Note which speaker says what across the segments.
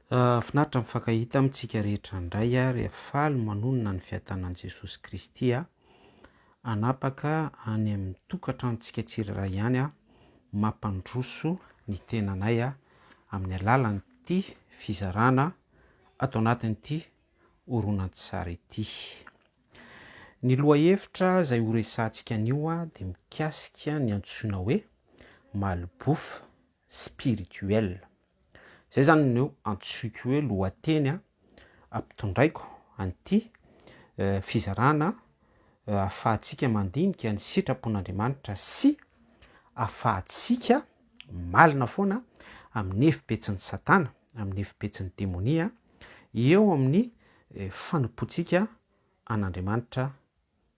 Speaker 1: Finaritra mifankahita amintsika rehetra indray ary faly manonona ny fiadanan'i Jesosy Kristy hanapaka any amin'ny tokantranontsika tsirairay ihany mampandroso ny tenanay amin'ny alalan'ity fizarana ato anatin'ity horonantsary ity. Ny lohahevitra izay horesahantsika anio dia mikasika ny antsoina hoe malbouffe spirituelle. Izay izany no antsoiko hoe lohateny ampitondraiko an'ity fizarana ahafahantsika mandinika ny sitrapon'Andriamanitra sy ahafahantsika malina foana amin'ny hevi-petsin'i Satana, amin'ny hevi-petsin'ny demonia eo amin'ny fanompoantsika an'Andriamanitra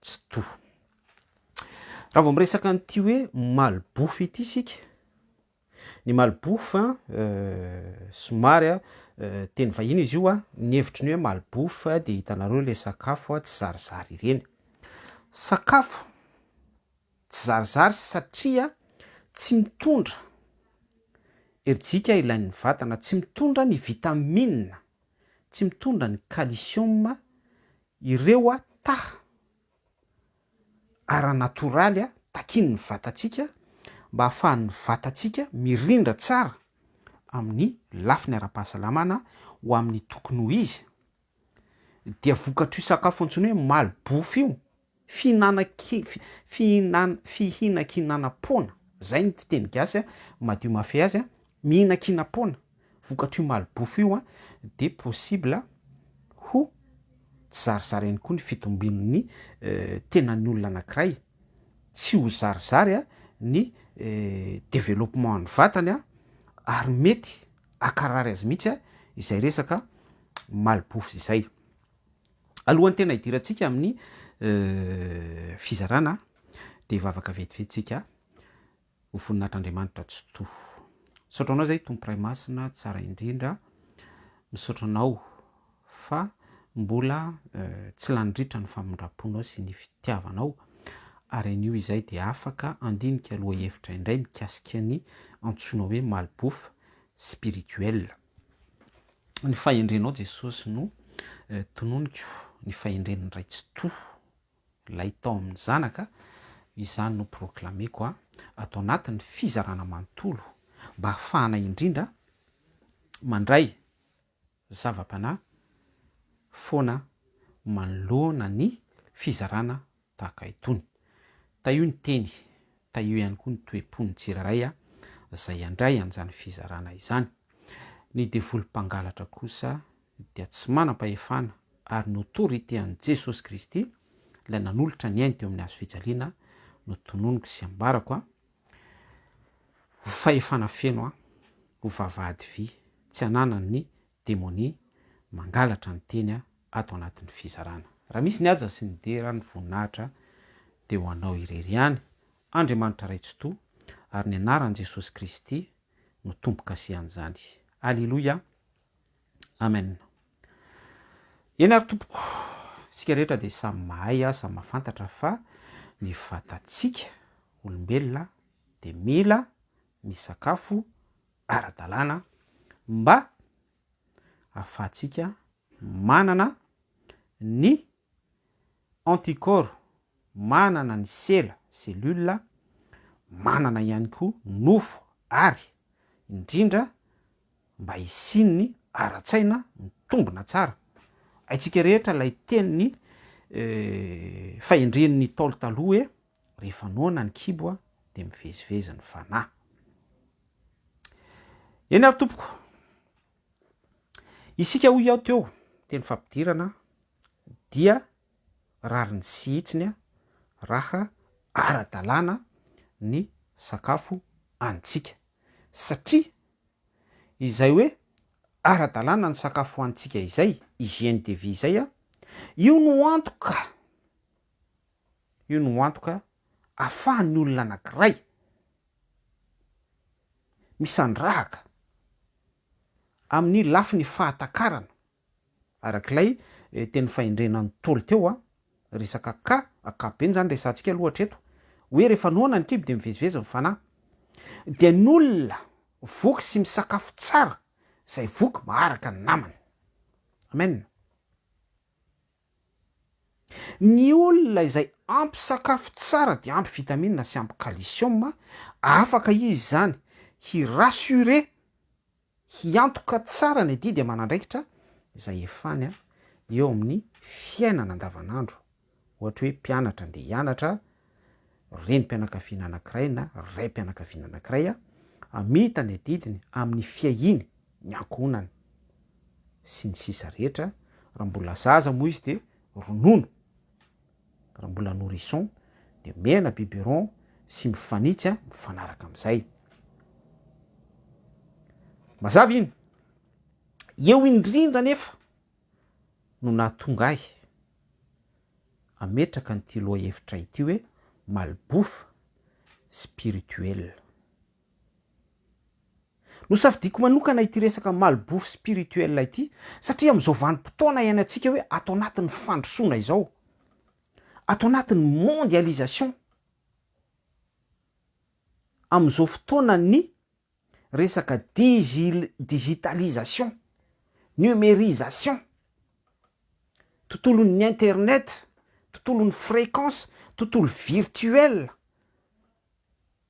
Speaker 1: Tsitoha. Raha vao miresaka an'ity hoe malbouffe ity isika, Ny malbouffe somary teny vahiny izy io, ny hevitry ny hoe malbouffe dia hitanareo ilay sakafo tsy zarizary ireny. Sakafo tsy zarizary satria tsy mitondra herijika ilain'ny vatana, tsy mitondra ny vitamine, tsy mitondra ny kalisioma ireo taha ara-natoraly takian'ny vatantsika mba hahafahan'ny vatantsika mirindra tsara amin'ny lafiny ara-pahasalamana ho amin'ny tokony ho izy, dia vokatr'io sakafo antsoina hoe malbouffe io, fihinankinanam-poana, zay ny fiteny gasy madio mahafehy azy, mihinankinam-poana, vokatr'io malbouffe io dia possible ho tsy zarizary ihany koa ny fitombon'ny tenan'ny olona anankiray, tsy ho zarizary ny développement ny vatany ary mety hakarary azy mihitsy izay resaka malbouffe izay. Alohan'ny tena hidirantsika amin'ny fizarana dia hivavaka vetivety isika. Ho voninahitr'Andriamanitra Tsitoha. Misaotra Anao izay Tompo Ray Masina tsara indrindra. Misaotra Anao fa mbola tsy lany ritra ny famindram-ponao sy ny fitiavanao. Ary anio izay dia afaka handinika lohahevitra indray mikasika ny antsoina hoe malbouffe spirituelle. Ny fahendrenao Jesosy no tononiko, ny fahendren'ny Ray Tsitoha. Ilay tao amin'ny Zanaka, izany no proclameko ato anatin'ny fizarana manontolo mba hahafahana indrindra mandray zava-panahy foana manoloana ny fizarana tahaka itony. Tahio ny teny, tahio ihany koa ny toe-pon'ny tsirairay izay handray an'izany fizarana izany. Ny devoly mpangalatra kosa dia tsy manam-pahefana ary ny autorité an'i Jesosy Kristy ilay nanolotra ny ainy teo amin'ny hazo fijaliana no tononiko sy ambarako a, ho fahefana feno a, ho vavahady vy tsy ananan'ny demonia mangalatra ny teny ato anatin'ny fizarana. Raha misy ny haja sy ny dera ny voninahitra dia ho anao irery ihany Andriamanitra Ray Tsitoha ary ny anaran'i Jesosy Kristy no tombo-kasihan'izany. Aleloia. Amen. Eny ary tompoko, isika rehetra dia samy mahay, samy mahafantatra fa ny vatantsika olombelona dia mila misakafo ara-dalàna mba ahafahantsika manana ny anticorps, manana ny sela, cellule, manana ihany koa nofo ary indrindra mba hisian'ny ara-tsaina mitombina tsara. Haintsika rehetra ilay tenin'ny fahendren'ny Ntaolo taloha hoe rehefa noana ny kibo dia mivezivezy ny fanahy. Eny ary tompoko, isika hoy aho teo, teny fampidirana, dia rariny sy hitsiny raha ara-dalàna ny sakafo hanintsika. Satria izay hoe ara-dalàna ny sakafo hanintsika izay, hygiène de vie izay, io no antoka, io no antoka ahafahan'ny olona anankiray misandrahaka amin'ny lafiny fahatakarana Arak'ilay teny fahendrena ntaolo teo a, resaka cas ankapobeny zany resahantsika aloha hatreto, hoe rehefa noana ny kibo dia mivezivezy ny fanahy. Dia ny olona voky sy misakafo tsara, Izay voky maharaka ny namany. Amen. Ny olona izay ampy sakafo tsara dia ampy vitamine sy ampy kalisioma, afaka izy izany hi-rassurer, hiantoka tsara ny adidy aman'andraikitra izay efany eo amin'ny fiainana andavanandro, ohatra hoe mpianatra andeha hianatra, renim-pianakaviana anankiray na raim-pianakaviana anankiray, hamita ny adidiny amin'ny fiahiany ny ankohonany. sy ny sisa rehetra, raha mbola zaza moa izy de ronono, raha mbola nourrisson de omena biberon sy mifanitsy mifanaraka amizay. Mazava iny? Eo indrindra anefa no nahatonga ahy hametraka an'ity lohahevitra ity hoe malbouffe spirituelle. Nosafidiako manokana ity resaka malbouffe spirituel ity satria amin'izao vanim-potoana iainantsika hoe ato anatin'ny fandrosoana izao, ato anatin'ny mondialisation, amin'izao fotoanan'ny resaka digitalisation, numérisation, tontolon'ny internet, tontolon'ny fréquence, tontolo virtuel,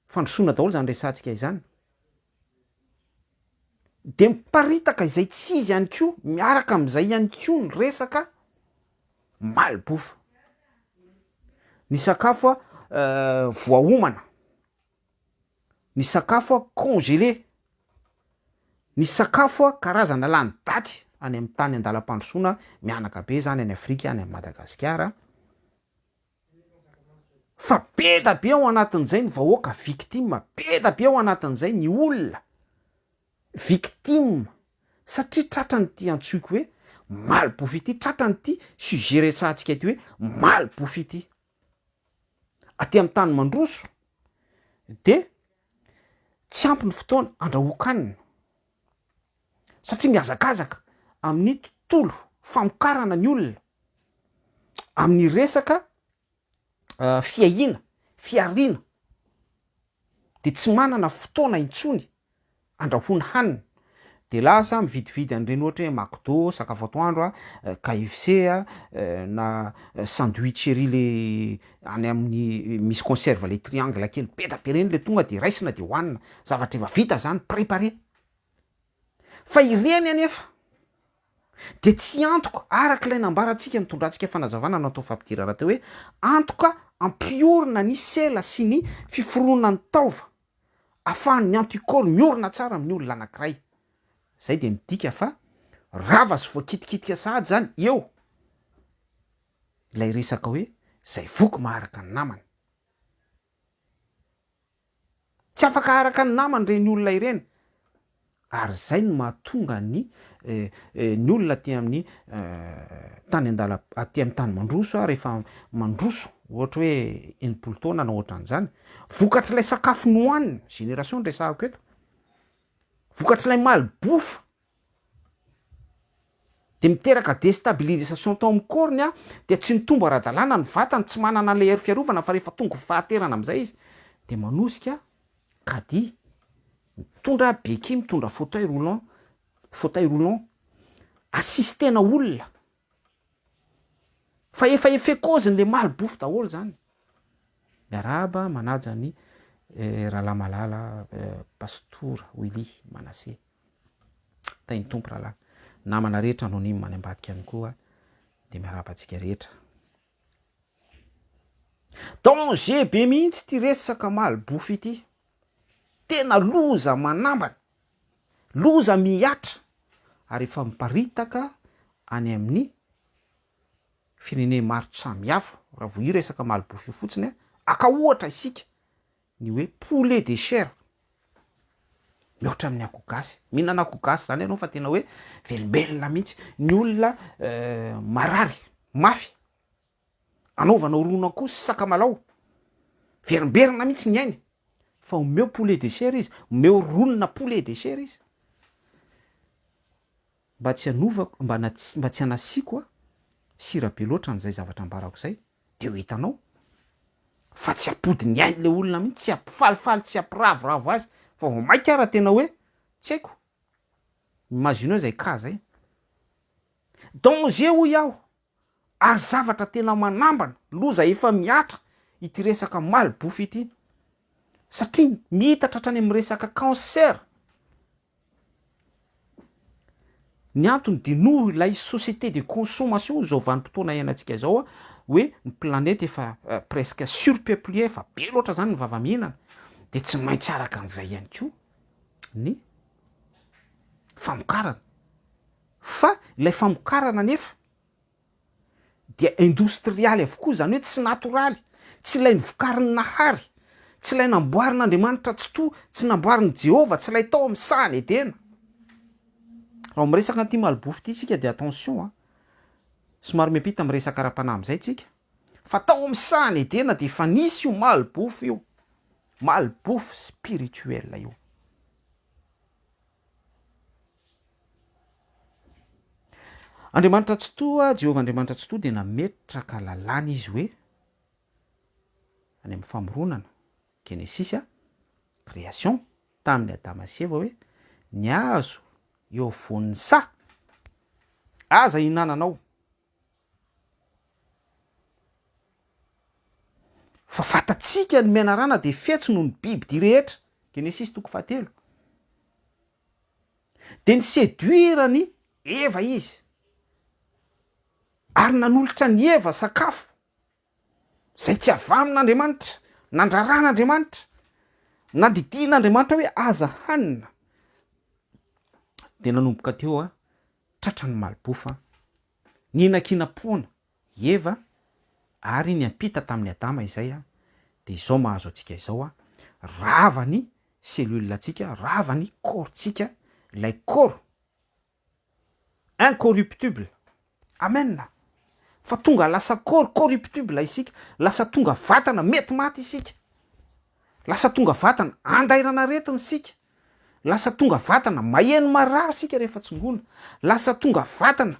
Speaker 1: Fandrosoana daholo izany resahantsika izany. Dia miparitaka izay tsy izy ihany koa, miaraka amin'izay ihany koa ny resaka malbouffe. Ny sakafo voaomana, ny sakafo congelé, ny sakafo karazana lany daty any amin'ny tany andalam-pandrosoana mihanaka be izany any Afrika, any Madagasikara. Fa be da be ao anatin'izay ny vahoaka victime, be da be ao anatin'izay ny olona victime satria tratran'ity antsoiko hoe malbouffe ity, tratran'ity sujet resahantsika ity hoe malbouffe ity. Aty amin'ny tany mandroso de tsy ampy ny fotoana andrahoan-kanina satria mihazakazaka amin'ny tontolo famokarana ny olona. amin'ny resaka fiahiana, fihariana, de tsy manana fotoana intsony andrahoana hanina, de lasa mividividy an'ireny ohatra hoe McDo, sakafo atoandro a, KFC a, na sandwich ery le any amin'ny misy conserve le triangle kely be da be reny le tonga de raisina de hohanina, zavatra efa vita zany, préparé, fa ireny anefa Dia tsy antoka, araka ilay nambarantsika nitondrantsika fanazavana natao fampidirana teo hoe antoka hampiorina ny sela sy ny fiforonan'ny taova ahafahan'ny anticorps miorina tsara amin'ny olona anankiray. Izay dia midika fa rava sy voakitikitika sahady izany eo ilay resaka hoe izay voky maharaka ny namany. Tsy afaka araka ny namany ireny olona ireny ary izay no mahatonga ny ny olona aty amin'ny tany andala aty amin'ny tany mandroso rehefa mandroso ohatra hoe 60 taona na ohatran'izany vokatr'ilay sakafo nohanina, génération no resahako eto, vokatr'ilay malbouffe Dia miteraka destabilisation tao amin'ny corps-ny an, dia tsy nitombo ara-dalàna ny vatany, tsy manana an'ilay hery fiarovana fa rehefa tonga fahaterana amin'izay izy dia manosika caddie, mitondra béquille, mitondra fauteuil roulant, fauteuil roulant, assistena olona. Fa efa effet cause-n'ilay malbouffe daholo izany. Miarahaba, manaja an'i Rahalahy malala Pastora Willy Manassé. Tahin'ny Tompo rahalahy. Namana rehetra anonyme any ambadika any koa dia miarahaba antsika rehetra. Danger be mihitsy ity resaka malbouffe ity. Tena loza manambana, loza mihatra ary efa miparitaka any amin'ny firenena maro samihafa. Raha vao io resaka malbouffe io fotsiny, aka ohatra isika ny hoe poulet de chair mihoatra amin'ny akoho gasy, mihinana akoho gasy zany ianao fa tena hoe velombelona mihitsy, ny olona marary mafy anaovanao ron'akoho sy sakamalao, verimberina mihitsy ny ainy fa omeo poulet de chair izy, omeo ronina poulet de chair izy mba tsy hanovako, mba mba tsy hanasiako sira be loatra an'izay zavatra ambarako izay. de ho hitanao fa tsy hampody ny ain'le olona mihitsy, tsy hampifalifaly, tsy hampiravoravo azy fa vao maika ara tena hoe tsy haiko. Imagineo izay cas zay. Danger hoy aho ary zavatra tena manambana, loza efa mihatra ity resaka malbouffe ity satria mihitatra hatrany amin'ny resaka cancer. Ny antony dia noho ilay société de consommation izao vanim-potoana iainantsika izao hoe ny planète efa presque surpeuplée, efa be loatra zany ny vava mihinana dia tsy maintsy araka an'izay ihany koa ny famokarana. Fa ilay famokarana anefa dia indostrialy avokoa, izany hoe tsy natoraly, tsy ilay novokarin'ny Nahary, tsy ilay namboarin'Andriamanitra Tsitoha, tsy namboarin'i Jehovah, tsy ilay tao amin'ny sahan'i Edena. Raha miresaka an'ity malbouffe ity isika dia attention an, somary miampita amin'ny resaka ara-panahy amin'izay tsika, fa tao amin'ny sahan'i Edena dia efa nisy io malbouffe io, malbouffe spirituel io. Andriamanitra Tsitoha, Jehovah Andriamanitra Tsitoha dia nametraka lalàna Izy hoe, any amin'ny famoronana, Genesisy a, création, tamin'i Adama sy Eva hoe, ny hazo eo afovoan'ny saha, aza ihinananao. Fa fantatsika ny menarana dia fetsy noho ny bibidia rehetra, Genesisy toko fahatelo. Dia ni-seduire an'i Eva izy, ary nanolotra an'i Eva sakafo izay tsy avy amin'Andriamanitra, nandraran'Andriamanitra, nandidian'Andriamanitra hoe aza hanina. Dia nanomboka teo tratran'ny malibofa, nihinankinam-poana i Eva ary niampita tamin'i Adama izay dia izao mahazo antsika izao, rava ny cellule-ntsika, rava ny corps-tsika, ilay corps incorruptible, amen, fa tonga lasa corps corruptible isika, lasa tonga vatana mety maty isika, lasa tonga vatana andairan'aretina isika, lasa tonga vatana maheno marary isika rehefa tsongoina, lasa tonga vatana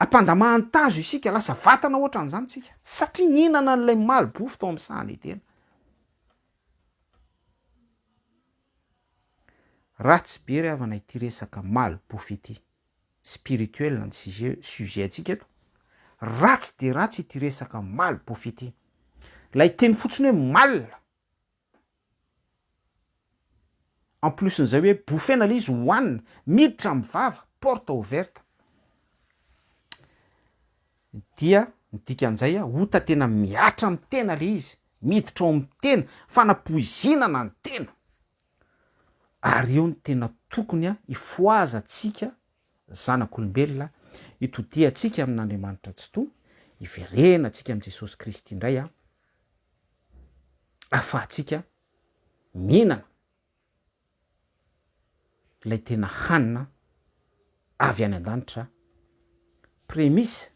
Speaker 1: ampandamahan'ny tazo isika, lasa vatana ohatran'izany isika, satria nihinana an'ilay malbouffe tao amin'ny sahan'i Edena. Ratsy be ry havana ity resaka malbouffe ity, spirituel ny sujet sujet antsika eto, ratsy dia ratsy ity resaka malbouffe ity, ilay teny fotsiny hoe mal, En plus n'izay hoe bouffena le izy hohanina, miditra amin'ny vava, porte ouverte. Dia ny dikan'izay ota tena mihatra amin'ny tena le izy, miditra ao amin'ny tena, fanapoizinana ny tena. Ary eo no tena tokony hifohazantsika zanak'olombelona, hitodihantsika amin'Andriamanitra Tsitoha, hiverenantsika amin'i Jesosy Kristy indray ahafahantsika mihinana ilay tena hanina avy any an-danitra, prémisse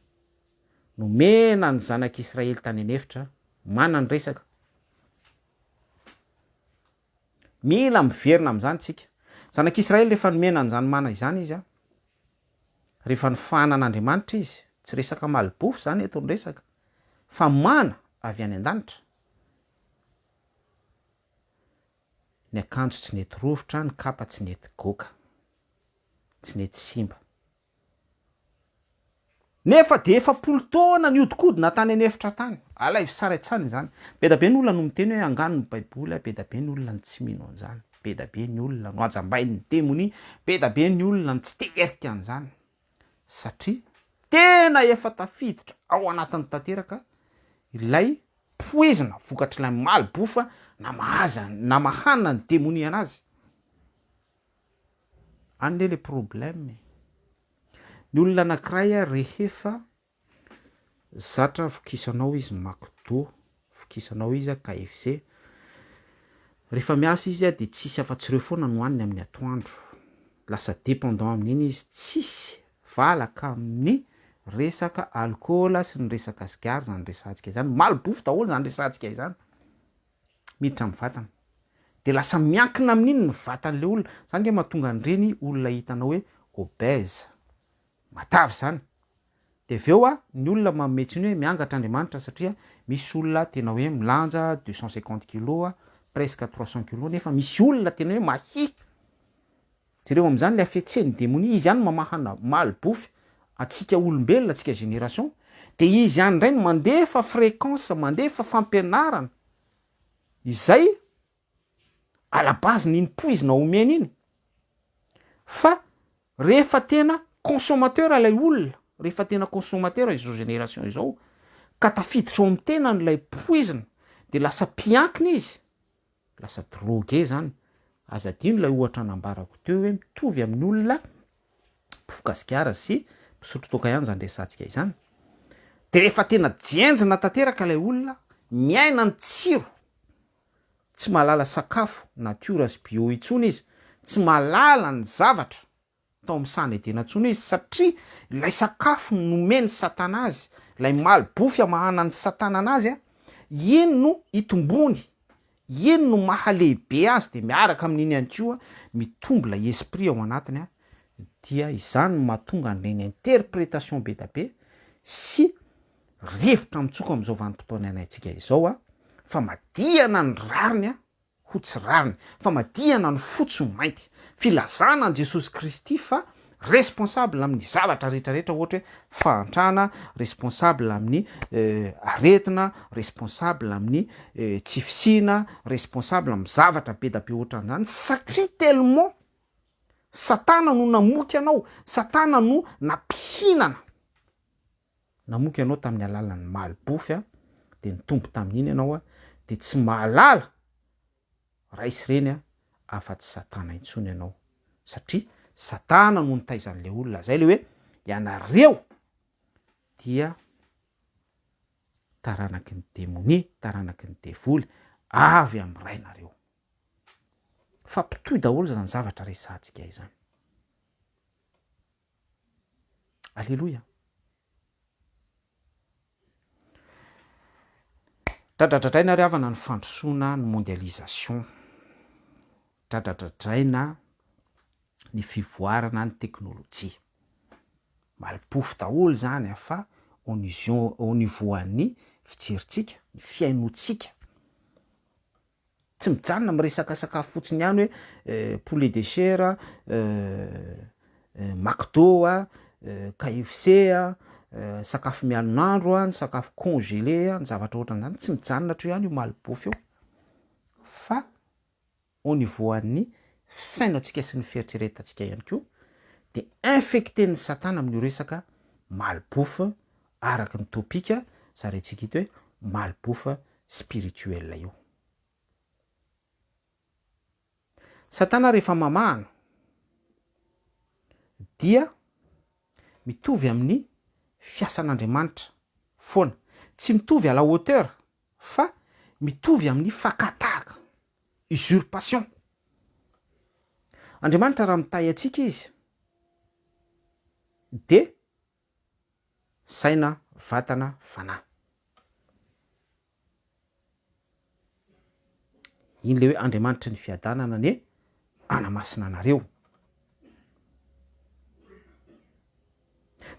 Speaker 1: nomena ny zanak'Israely tany an'efitra, mana ny resaka. Mila miverina amin'izany tsika. Zanak'Israely rehefa nomena an'izany mana izany izy, rehefa nofahanan'Andriamanitra izy, tsy resaka malbouffe izany eto ny resaka, fa mana avy any an-danitra. Ny akanjo tsy nety rovitra, ny kapa tsy nety goaka, tsy nety simba. Nefa dia 40 taona nihodinkodina tany an'efitra tany. Alaivo sary an-tsaina izany. Be da be ny olona no miteny hoe angano ny Baiboly, be da be ny olona no tsy mino an'izany, be da be ny olona no hajambain'ny demonia, be da be ny olona no tsy te herika an'izany. Satria tena efa tafiditra ao anatiny tanteraka ilay poizina vokatr'ilay malbouffe namahaza namahana ny demonia anazy. Any le le problème e. Ny olona anakiray rehefa zatra vokisanao izy McDo, vokisanao izy KFC, rehefa miasa izy dia tsisy afa-tsy ireo foana no haniny amin'ny atoandro. Lasa dépendant amin'iny izy, tsisy valaka amin'ny resaka alcool sy ny resaka sigara izany resahantsika izany, malbouffe daholo izany resahantsika izany. Miditra amin'ny vatana. Dia lasa miankina amin'iny ny vatan'ilay olona. Izany ange mahatonga an'ireny olona hitanao hoe obèse, matavy izany. Dia avy eo ny olona manome tsiny hoe miangatra Andriamanitra satria misy olona tena hoe milanja 250 kilos, presque 300 kilos nefa misy olona tena hoe mahia. Jereo amin'izany ilay hafetsen'ny demonia, izy ihany no mamahana malbouffe antsika olombelona, antsika génération, dia izy ihany indray no mandefa fréquence, mandefa fampianarana izay à la base n'iny poizina omeny iny, fa rehefa tena consommateur ilay olona, rehefa tena consommateur izao génération izao, ka tafiditra ao amin'ny tenany ilay poizina, dia lasa mpiankina izy, Lasa drogué zany. Aza adino ilay ohatra nambarako teo hoe mitovy amin'ny olona mpifoka sigara sy misotro toaka ihany izany resahantsika izany. De rehefa tena jenjina tanteraka ilay olona, miaina ny tsiro, tsy mahalala sakafo natiora sy bio intsony izy, tsy mahalala ny zavatra tao amin'ny sahan'i Edena intsony izy satria ilay sakafo nomen'i Satana azy, ilay malibofy amahanan'i Satana anazy, iny no itombony, iny no maha lehibe azy dia miaraka amin'iny ihany koa mitombo ilay esprit ao anatiny dia izany no mahatonga an'ireny interpretation be da be sy rivotra mitsoka amin'izao vanim-potoana iainantsika izao famadihana ny rariny ho tsy rariny, famadihana ny fotsy ho mainty, filazana an'i Jesosy Kristy fa responsable amin'ny zavatra rehetra rehetra ohatra hoe fahantrana, responsable amin'ny aretina, responsable amin'ny tsy fisiana, responsable amin'ny zavatra be da be ohatran'izany satria tellement satana no namoky anao, satana no nampihinana. Namoky anao tamin'ny alalan'ny malibofy a, dia nitombo tamin'iny ianao a, dia tsy mahalala ray sy reny a, afa-tsy satana intsony ianao, satria satana no nitaiza an'ilay olona, zay le hoe ianareo dia taranaky ny demonia, taranaky ny devoly, avy amin'ny rainareo. Fa mpitohy daholo izany zavatra resahantsika izany. Aleloia. Dradradradraina ry havana ny fandrosoana, ny mondialisation. Dradradradraina ny fivoarana ny teknolojia. Malipofo daholo izany fa au niveau an'ny fijerintsika, ny fihainoantsika. Tsy mijanona miresaka sakafo fotsiny ihany hoe poulet de chair, McDo a, KFC a, sakafo mialon'andro a, ny sakafo congelé a, ny zavatra ohatran'izany, tsy mijanona hatreo ihany io malbouffe io fa au niveau an'ny fisainantsika sy ny fieritreretantsika ihany koa de infecté-n'ny satana amin'io resaka malbouffe araka ny topic zaraintsika ito hoe malbouffe spirituel io. Satana rehefa mamahana dia mitovy amin'ny fiasan'Andriamanitra foana. Tsy mitovy à la hauteur fa mitovy amin'ny fakan-tahaka, usurpation. Andriamanitra raha mitahy antsika izy dia saina, vatana, fanahy. Iny le hoe Andriamanitry ny fiadanana anie hanamasina anareo.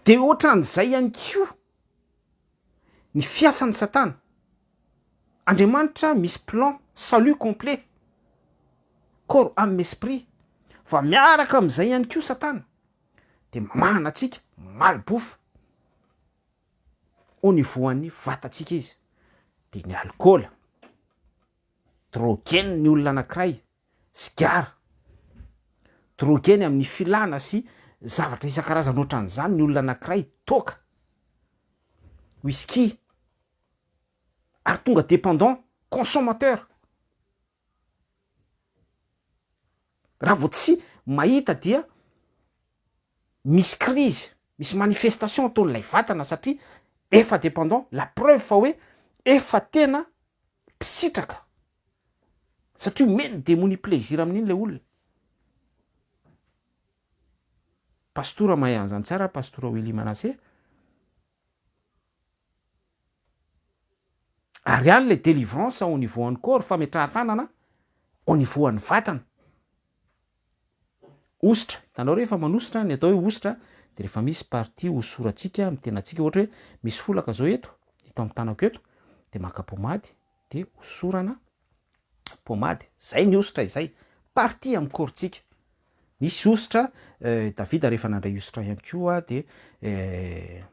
Speaker 1: De ohatran'izay ihany koa ny fiasan'i Satana. Andriamanitra misy plan salut complet, corps âme esprit, fa miaraka amin'izay ihany koa Satana de mamahana antsika malbouffe au niveau an'ny vatantsika izy, de ny alikaola, droguer ny olona anakiray, sigara, droguer-ny amin'ny filana sy zavatra isan-karazany ohatran'izany ny olona anakiray, toaka, whisky, ary tonga dépendant, consommateur. Raha vao tsy mahita dia misy crise, misy manifestation ataon'ilay vatana satria efa dépendant, la preuve fa hoe efa tena mpisitraka satria omen'ny demonia plaisir amin'iny ilay olona. Pastora mahay an'izany tsara Pastora Willy Manassé. Ary any le délivrance au niveau an'ny corps, fametrahan-tanana au niveau an'ny vatana. Hosotra, hitanao rehefa manosotra, ny atao hoe hosotra de rehefa misy partie hosorantsika amin'ny tenantsika, ohatra hoe misy folaka zao eto, eto amin'ny tanako eto, de maka pomady de hosorana pomady, zay ny hosotra izay, partie amin'ny corps-tsika. Nisy hosotra, Davida rehefa nandray hosotra ihany koa dia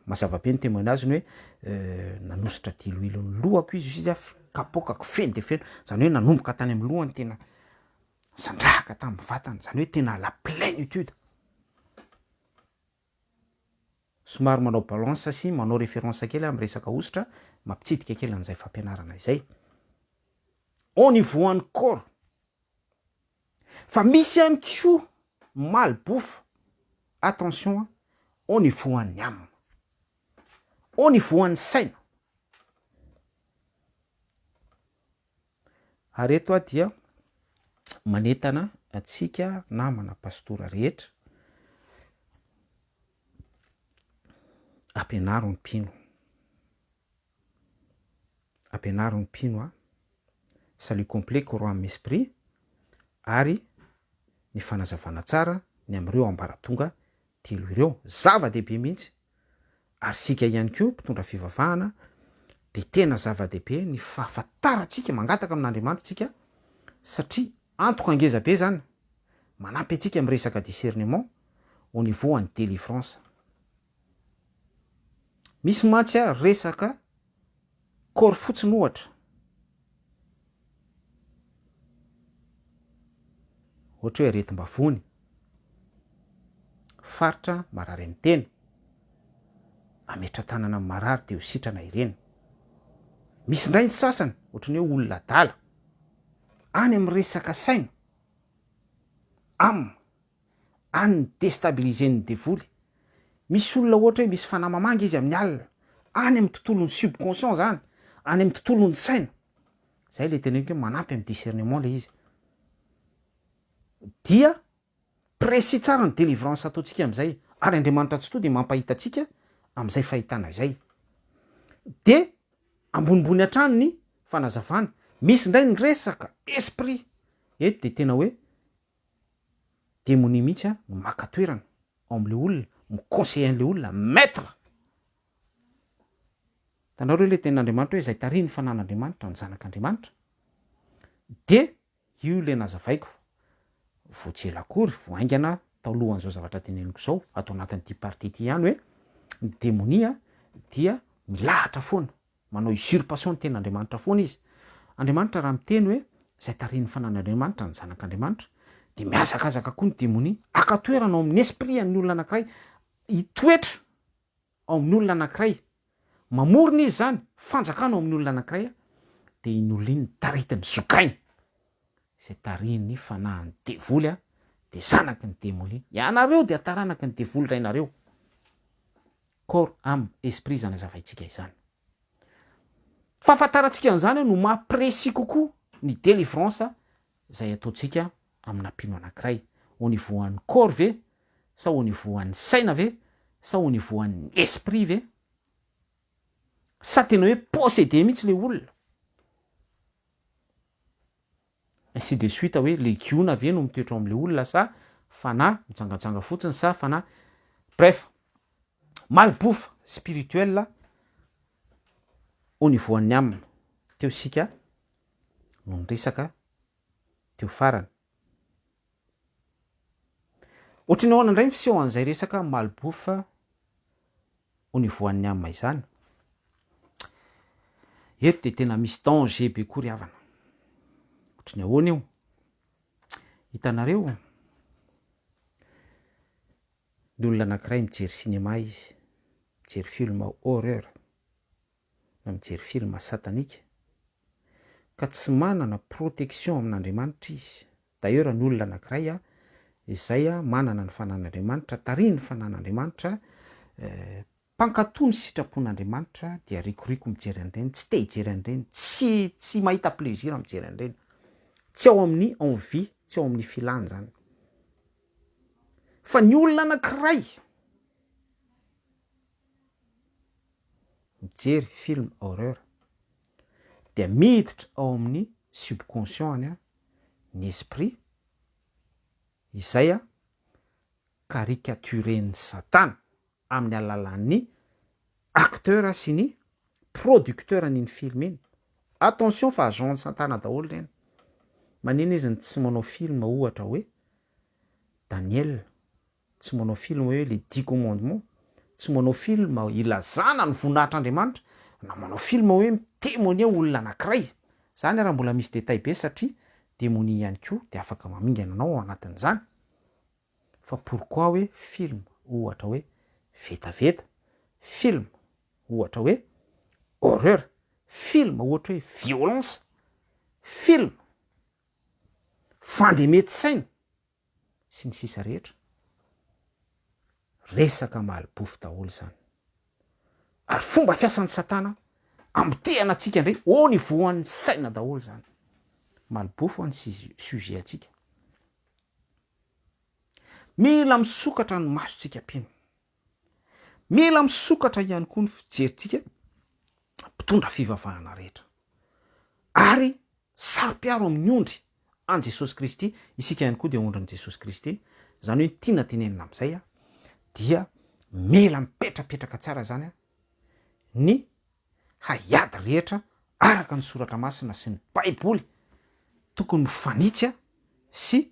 Speaker 1: mazava be ny témoignage-ny hoe nanosotra diloilo ny lohako izy hoy izy kapoakako feno dia feno, izany hoe nanomboka tany amin'ny lohany tena sandrahaka tamin'ny vatany, izany hoe tena la plénitude. Somary manao balance sy manao référence kely aho amin'ny resaka hosotra, mampitsidika kely an'izay fampianarana izay. Au niveau an'ny corps. Fa misy ihany koa malbouffe, attention an, au niveau an'ny âme, au niveau an'ny saina. Ary eto aho dia manentana antsika namana pastora rehetra, ampianaro ny mpino. Ampianaro ny mpino a. Salut complet corps âme esprit ary ny fanazavana tsara ny amin'ireo ambaratonga telo ireo. Zava-dehibe mihitsy. Ary isika ihany koa mpitondra fivavahana dia tena zava-dehibe ny fahafantarantsika, mangataka amin'Andriamanitra isika satria antoka ngeza be izany manampy antsika amin'ny resaka discernement au niveau an'ny délivrance. Misy mantsy a resaka corps fotsiny ohatra. Ohatra hoe aretim-bavony, faritra marary amin'ny tena, ametra-tanana amin'ny marary dia ho sitrana ireny. Misy indray ny sasany ohatran'ny hoe olona adala, any amin'ny resaka saina, âme. Any ny destabiliser-n'ny devoly. Misy olona ohatra hoe misy fanahy mamangy izy amin'ny alina. Any amin'ny tontolon'ny subconscient zany, any amin'ny tontolon'ny saina. Zay le teneniko hoe manampy amin'ny discernement le izy. Dia précis tsara ny délivrance ataontsika amin'izay, ary Andriamanitra Tsitoha dia mampahita antsika amin'izay fahitana izay. Dia ambonimbony hatrany ny fanazavana. Misy indray ny resaka esprit. Eto dia tena hoe demonia mihitsy no maka toerana ao amle olona, mi-conseiller anle olona, maitre! Hitanareo le tenin'Andriamanitra hoe izay tarihin'ny fanan'Andriamanitra ny zanak'Andriamanitra de io le nazavaiko vao tsy ela akory, vao haingana tao alohan'izao zavatra teneniko izao, ato anatin'ity partie ity ihany hoe ny demonia dia milahatra foana Manao usurpation ny tenin'Andriamanitra foana izy. Andriamanitra raha miteny hoe izay tarihin'ny fanan'Andriamanitra ny zanak'Andriamanitra dia mihazakazaka koa ny demonia haka toerana ao amin'ny esprit an'ny olona anankiray, hitoetra ao amin'ny olona anankiray. Mamorona izy izany fanjakana ao amin'ny olona anankiray dia iny olona iny taritiny, zogainy. Izay tarihin'ny fanahin'ny devoly dia zanaky ny demonia. Ianareo dia taranaky ny devoly rainareo. Corps, âme, esprit izany azavaintsika izany. Fahafantarantsika an'izany no maha précis kokoa ny délivrance izay ataontsika amina mpino anankiray. Au niveau an'ny corps ve sa au niveau an'ny saina ve sa au niveau an'ny esprit ve? Sa tena hoe possédé mihitsy ilay olona? Ainsi de suite hoe legiona ve no mitoetra ao amin'ilay olona sa fanahy mijangajanga fotsiny sa fanahy bref malbouffe spirituel au niveau an'ny âme teo isika no niresaka teo farany. Ohatran'ny ahoana indray ny fisehoan'izay resaka malbouffe au niveau an'ny âme izany? Eto dia tena misy danger be koa ry havana. Ohatran'ny ahoana io? Hitanareo, ny olona anankiray mijery cinéma izy, mijery film horreur, na mijery film satanika, ka tsy manana protection amin'Andriamanitra izy, d'ailleurs ny olona anankiray izay manana ny fanan'Andriamanitra, tarihin'ny fanan'Andriamanitra, mpankatò ny sitrapon'Andriamanitra dia rikoriko mijery an'ireny, tsy te hijery an'ireny, tsy tsy mahita plaisir mijery an'ireny, tsy ao amin'ny envie, tsy ao amin'ny filany izany. Fa ny olona anankiray mijery film horreur dia miditra ao amin'ny subconscient-ny ny esprit izay caricaturen'i satana amin'ny alalan'ny acteur sy ny producteur an'iny film iny. Attention fa agent an'i satana daholo ireny. Manina izy no tsy manao film ohatra hoe. Daniel, tsy manao film hoe les dix commandements, tsy manao film ilazana ny voninahitr'Andriamanitra, na manao film hoe mi-témoigner olona anakiray. Zany ara mbola misy détail be satria demonia ihany koa dia afaka mamingana anao ao anatin'izany. Fa pourquoi hoe film ohatra hoe vetaveta, film ohatra hoe horreur, film ohatra hoe violence, film fandemety saina sy ny sisa rehetra. Resaka malbouffe daholo izany. Ary fomba fiasan'i satana amotehana antsika indray au niveau an'ny saina daholo izany. Malbouffe ny sujet antsika. Mila misokatra ny masontsika mpino. Mila misokatra ihany koa ny fijerintsika mpitondra fivavahana rehetra. Ary saro-piaro amin'ny ondry an'i Jesosy Kristy, isika ihany koa dia ondrin'i Jesosy Kristy, izany hoe ny tiana tenenina amin'izay dia mila mipetrapetraka tsara izany ny haiady rehetra araka ny soratra masina sy ny baiboly tokony mifanitsy sy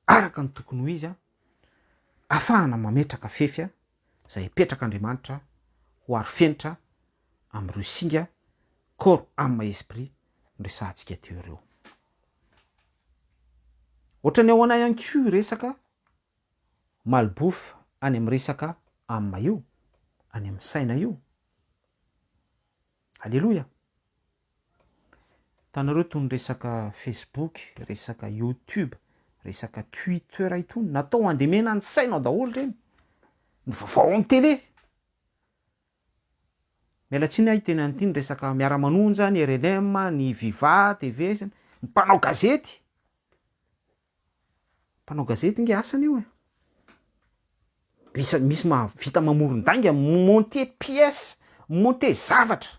Speaker 1: araka ny tokony ho izy afahana mametraka fefy izay apetrak'Andriamanitra ho arofenitra amin'ireo singa corps âme esprit noresahantsika teo ireo. Ohatran'ny ahoana ihany koa io resaka malbouffe any amin'ny resaka âme io, any amin'ny saina io? Aleloia! Hitanareo itony resaka Facebook, resaka YouTube, resaka Twitter itony, natao handemena ny sainao daholo ireny, ny vaovao amin'ny télé. Miala tsiny aho hiteny an'ity, ny resaka miara-manonja, ny rnm, ny Viva TV, ny mpanao gazety. Mpanao gazety nge asany io e. Misy misy mahavita mamoron-dainga, mi-monter pièce, mi-monter zavatra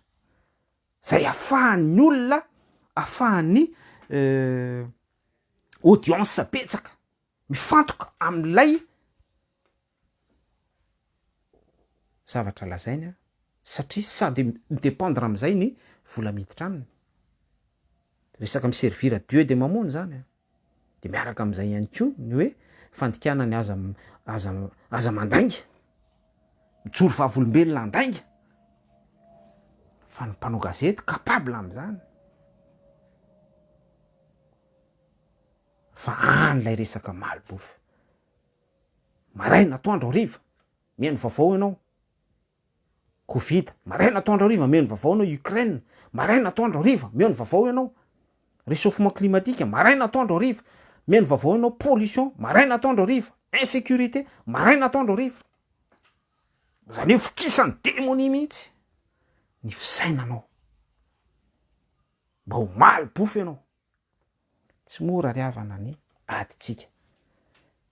Speaker 1: zay afahan'ny olona, afahan'ny audience betsaka mifantoka amin'ilay zavatra lazainy satria sady mi-dependre amin'izay ny vola miditra aminy. Resaka mi-servir Dieu de mamono zany an. De miaraka amin'izay ihany koa ny hoe fandikana ny aza aza aza mandainga, mijoro vavolombelona handainga, fa ny mpanao gazety capable amin'izany. Fa any ilay resaka malbouffe. Maraina, atoandro, hariva, mihaino vaovao ianao. Covid, maraina atoandro hariva mihaino vaovao ianao Ukraine, maraina atoandro hariva mihaino vaovao ianao Rechauffement climatique, maraina atoandro hariva mihaino vaovao ianao Pollution, maraina atoandro hariva Insécurité, maraina atoandro hariva. Zany hoe vokisan'ny demonia mihitsy ny fisainanao. Mba ho malbouffe ianao. Tsy mora ry havana ny adintsika.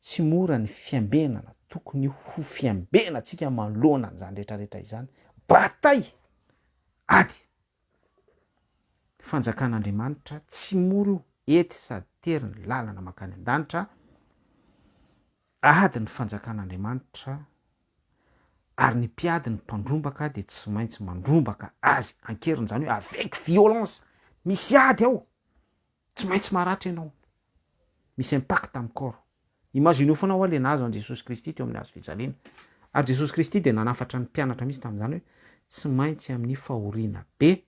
Speaker 1: Tsy mora ny fiambenana, tokony ho fiambenantsika manoloana an'izany rehetra rehetra izany. Bataille! Ady! Ny fanjakan'Andriamanitra tsy mora io, ety sady tery ny lalana mankany an-danitra, ady ny fanjakan'Andriamanitra ary ny mpiady ny mpandrombaka dia tsy maintsy mandrombaka azy an-keriny, izany hoe avec violence, misy ady ao, tsy maintsy maratra ianao, misy impact amin'ny corps. Imagineo foana hoa le nahazo an'i Jesosy Kristy teo amin'ny hazo fijaliana. Ary Jesosy Kristy dia nanafatra ny mpianatra mihitsy tamin'izany hoe tsy maintsy amin'ny fahoriana be,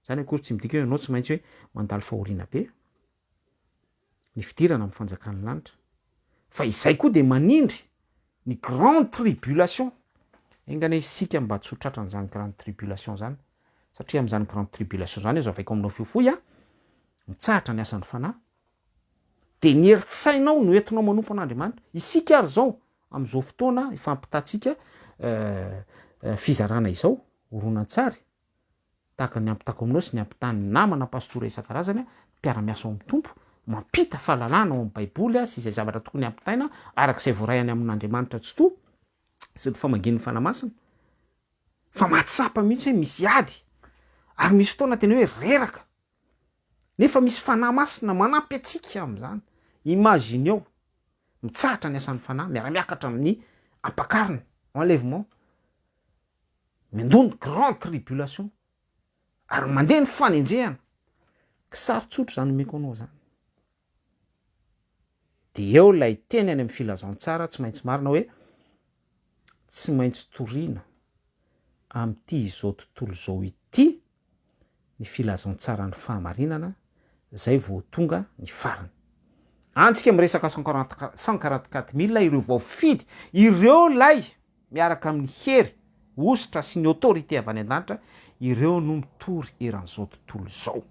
Speaker 1: izany akory tsy midika hoe ianao tsy maintsy hoe mandalo fahoriana be, ny fidirana amin'ny fanjakan'ny lanitra. Fa izay koa dia manindry ny grande tribulation. Enga anie isika mba tsy ho tratran'izany grande tribulation izany, satria amin'izany grande tribulation izany, azavaiko aminao fohifohy an, mitsahatra ny asan'ny fanahy, dia ny herin-tsainao no entinao manompo an'Andriamanitra. Isika ary izao, amin'izao fotoana ifampitantsika fizarana izao, horonantsary, tahaka ny ampitako aminao sy ny ampitan'ny namana pastora isan-karazany, mpiara-miasa ao amin'ny Tompo, mampita fahalalana ao amin'ny Baiboly sy izay zavatra tokony hampitaina araka izay voaray any amin'Andriamanitra Tsitoha sy ny famangian'ny Fanahy Masina, fa mahatsapa mihitsy hoe misy ady ary misy fotoana tena hoe reraka, nefa misy Fanahy Masina manampy antsika amin'izany. Imagineo, mitsahatra ny asan'ny Fanahy, miara-miakatra amin'ny ampakarina, enlèvement, Miandoha ny grande tribulation ary mandeha ny fanenjehana. Kisary tsotra izany omeko anao izany. Dia eo ilay teny any amin'ny filazantsara tsy maintsy marina hoe tsy maintsy toriana amin'ity izao tontolo izao ity ny filazantsaran'ny fahamarinana zay vao tonga ny farany. Any tsika miresaka 144 000 ireo voafidy ireo lay miaraka amin'ny hery hosotra sy ny autorité avy any an-danitra ireo no mitory eran'izao tontolo izao.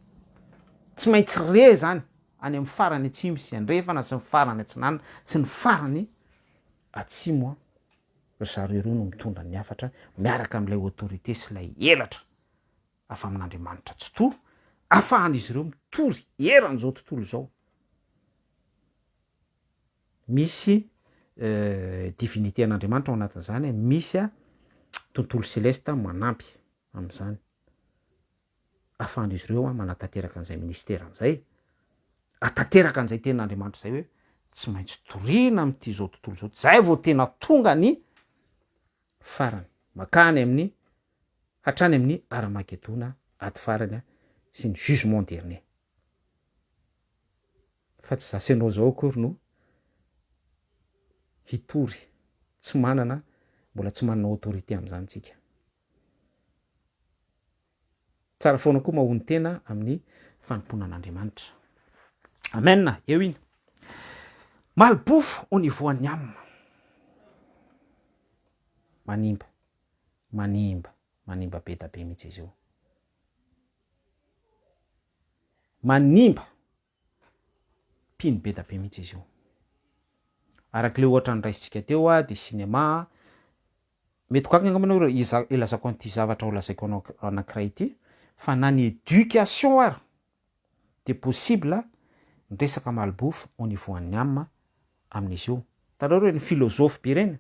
Speaker 1: Tsy maintsy re zany any amin'ny farany atsimo sy andrefana sy ny farany atsinanana sy ny farany atsimo an, ry zareo ireo no mitondra ny hafatra miaraka amin'ilay autorité sy ilay elatra avy amin'Andriamanitra Tsitoha afahan'izy ireo mitory eran'izao tontolo izao. Misy divinité an'Andriamanitra ao anatin'izany, misy tontolo selesta manampy amin'izany. Afahan'izy ireo manatanteraka an'izay ministerany izay, atanteraka an'izay tenin'Andriamanitra izay hoe tsy maintsy toriana amin'ity izao tontolo izao, izay vao tena tonga ny farany, makany amin'ny hatrany amin'ny Aramagedona, ady farany sy ny jugement dernier. Fa tsy za sy ianao izao akory no hitory, tsy manana, mbola tsy manana autorité amin'izany tsika. Tsara foana koa mahono tena amin'ny fanompoana an'Andriamanitra. Amen, eo iny. Malbouffe au niveau an'ny âme. Manimba, manimba, manimba be da be mihitsy izy io. Manimba mpino be da be mihitsy izy io. Araka ilay ohatra noraisintsika teo dia cinéma, mety gaga angamba ianao raha ilazako an'ity zavatra ho lazaiko anao anankiray ity, fa na ny éducation ara dia possible ny resaka malbouffe au niveau an'ny âme amin'izy io. Hitanareo ireny philosophe be ireny?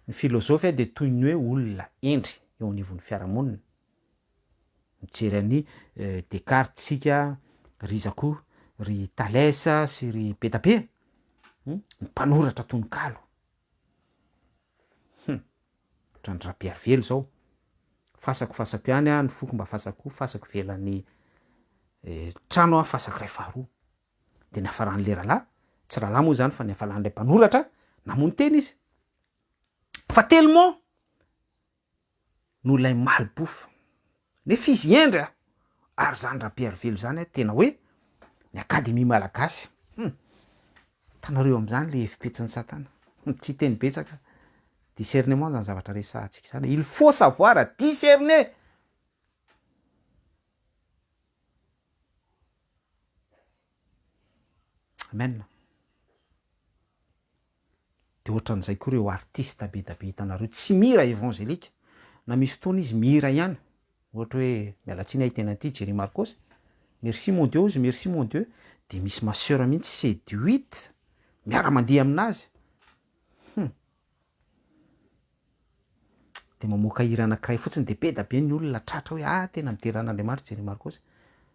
Speaker 1: Ny filozofy dia toy ny hoe olona hendry eo anivon'ny fiarahamonina. Mijery an'i Descartes isika, ry iza koa, ry Thalès sy ry be da be, ny mpanoratra tononkalo. Hum! Ohatran'ny Rabearivelo izao. Fasako fasako ihany aho, ny foko mba fasako koa, fasako ivelan'ny trano aho, fasako iray faharoa. Dia niafaran'ilay rahalahy, tsy rahalahy moa izany fa niafaran'ilay mpanoratra, namono tena izy. Fa tellement noho ilay malbouffe. Nefa izy hendry a! Ary izany Rabearivelo izany a, tena hoe ny Akademia Malagasy. Hum! Hitanareo amin'izany ilay hevi-petsin'i Satana. Hum! Tsy hiteny betsaka. Discernement izany zavatra resahantsika izany. Il faut savoir discerner! Amen. De ohatran'izay koa ireo artiste be da be hitanareo tsy mihira évangélique na misy fotoana izy mihira ihany ohatra hoe miala tsiny aho hiteny an'ity Jerry Marcos merci mon Dieu ozy merci mon Dieu de misy ma soeur mihitsy séduite miara-mandihy aminazy hum De mamoaka hira anakiray fotsiny de be da be ny olona tratra hoe ah tena midera an'Andriamanitra Jerry Marcos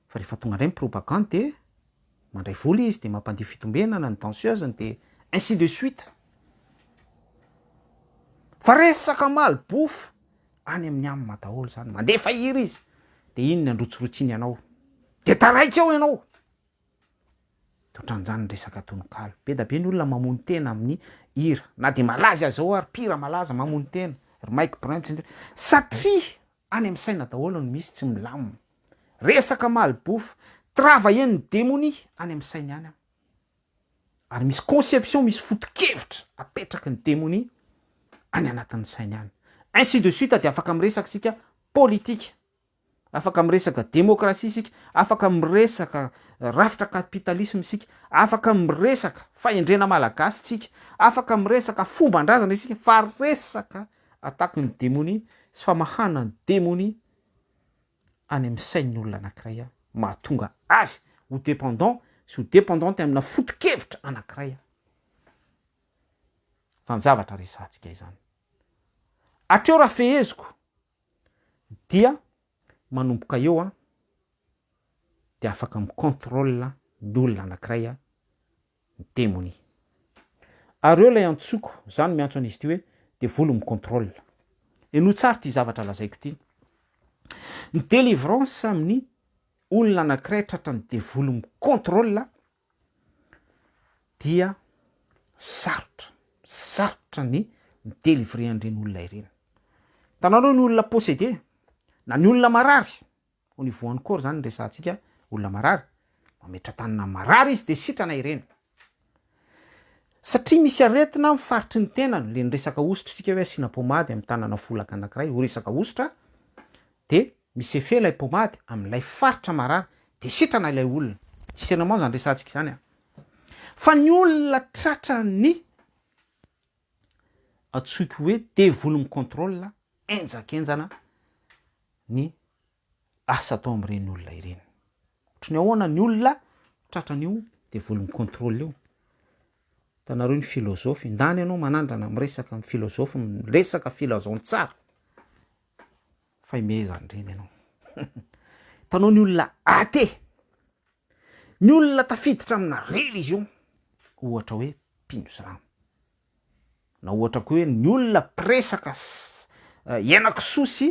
Speaker 1: fa rehefa tonga indray ny propagande de mandray vola izy de mampandihy fitombenana ny danseuse-ny de ainsi de suite fa resaka malbouffe any amin'ny âme daholo zany, mandefa hira izy de iny ny androtsirotsiany anao de taraiky eo ianao. De otran'izany ny resaka tononkalo. Be da be ny olona mamono tena amin'ny hira, na de malaza aza zao ary mpihira malaza mamono tena, ry Mike Brun sy ny satria any amin'ny saina daholo no misy tsy milamina. Resaka malbouffe, travailler-n'ny demonia any amin'ny sainy any ary misy conception, misy foto-kevitra apetraky ny demonia any anatin'ny sainy any. Ainsi de suite de afaka miresaka isika politika. Afaka miresaka demokrasia isika, afaka miresaka rafitra kapitalisma isika, afaka miresaka fahendrena malagasy tsika, afaka miresaka fomban-drazana isika fa resaka attaque ny demonia sy famahana ny demonia any amin'ny sain'ny olona anankiray mahatonga azy ho dépendant sy ho dépendante amina foto-kevitra anankiray. Izany zavatra resahantsika izany. Hatreo raha feheziko dia manomboka eo an dia afaka mi controle ny olona anakiray an ny demonia. Ary eo ilay antsoiko, za no miantso an'izy ity hoe devoly mi controle. Henoy tsara ity zavatra lazaiko ity. Ny delivrance amin'ny olona anakiray tratran'ny devoly mi controle. Dia sarotra, sarotra ny mi-delivrer an'ireny olona ireny. Hitanareo ny olona possédé, na ny olona marary, au niveau an'ny corps zany no resahantsika, olona marary, mametra-tanana amin'ny marary izy de sitrana ireny. Satria misy aretina amin'ny faritry ny tenany, le niresaka hosotra isika hoe asiana pomady amin'ny tanana folaka anankiray ho resaka hosotra, de misy effet ilay pomady amin'ilay faritra marary de sitrana ilay olona. Discernement zany resahantsika izany an. Fa ny olona tratran'ny antsoiko hoe devoly mi-contrôle henjakenjana ny asa atao amin'ireny olona ireny. Ohatry ny ahoana ny olona tratran'io devoly mi-contrôle io? Hitanareo ny filôzôfy, ndany ianao manandrana miresaka amin'ny filôzôfy, miresaka filazantsara, fa imehezan'ireny ianao. Hitanao ny olona athée, ny olona tafiditra amina religion, ohatra hoe mpino silamo, na ohatra koa hoe ny olona mpiresaka henakisoa sy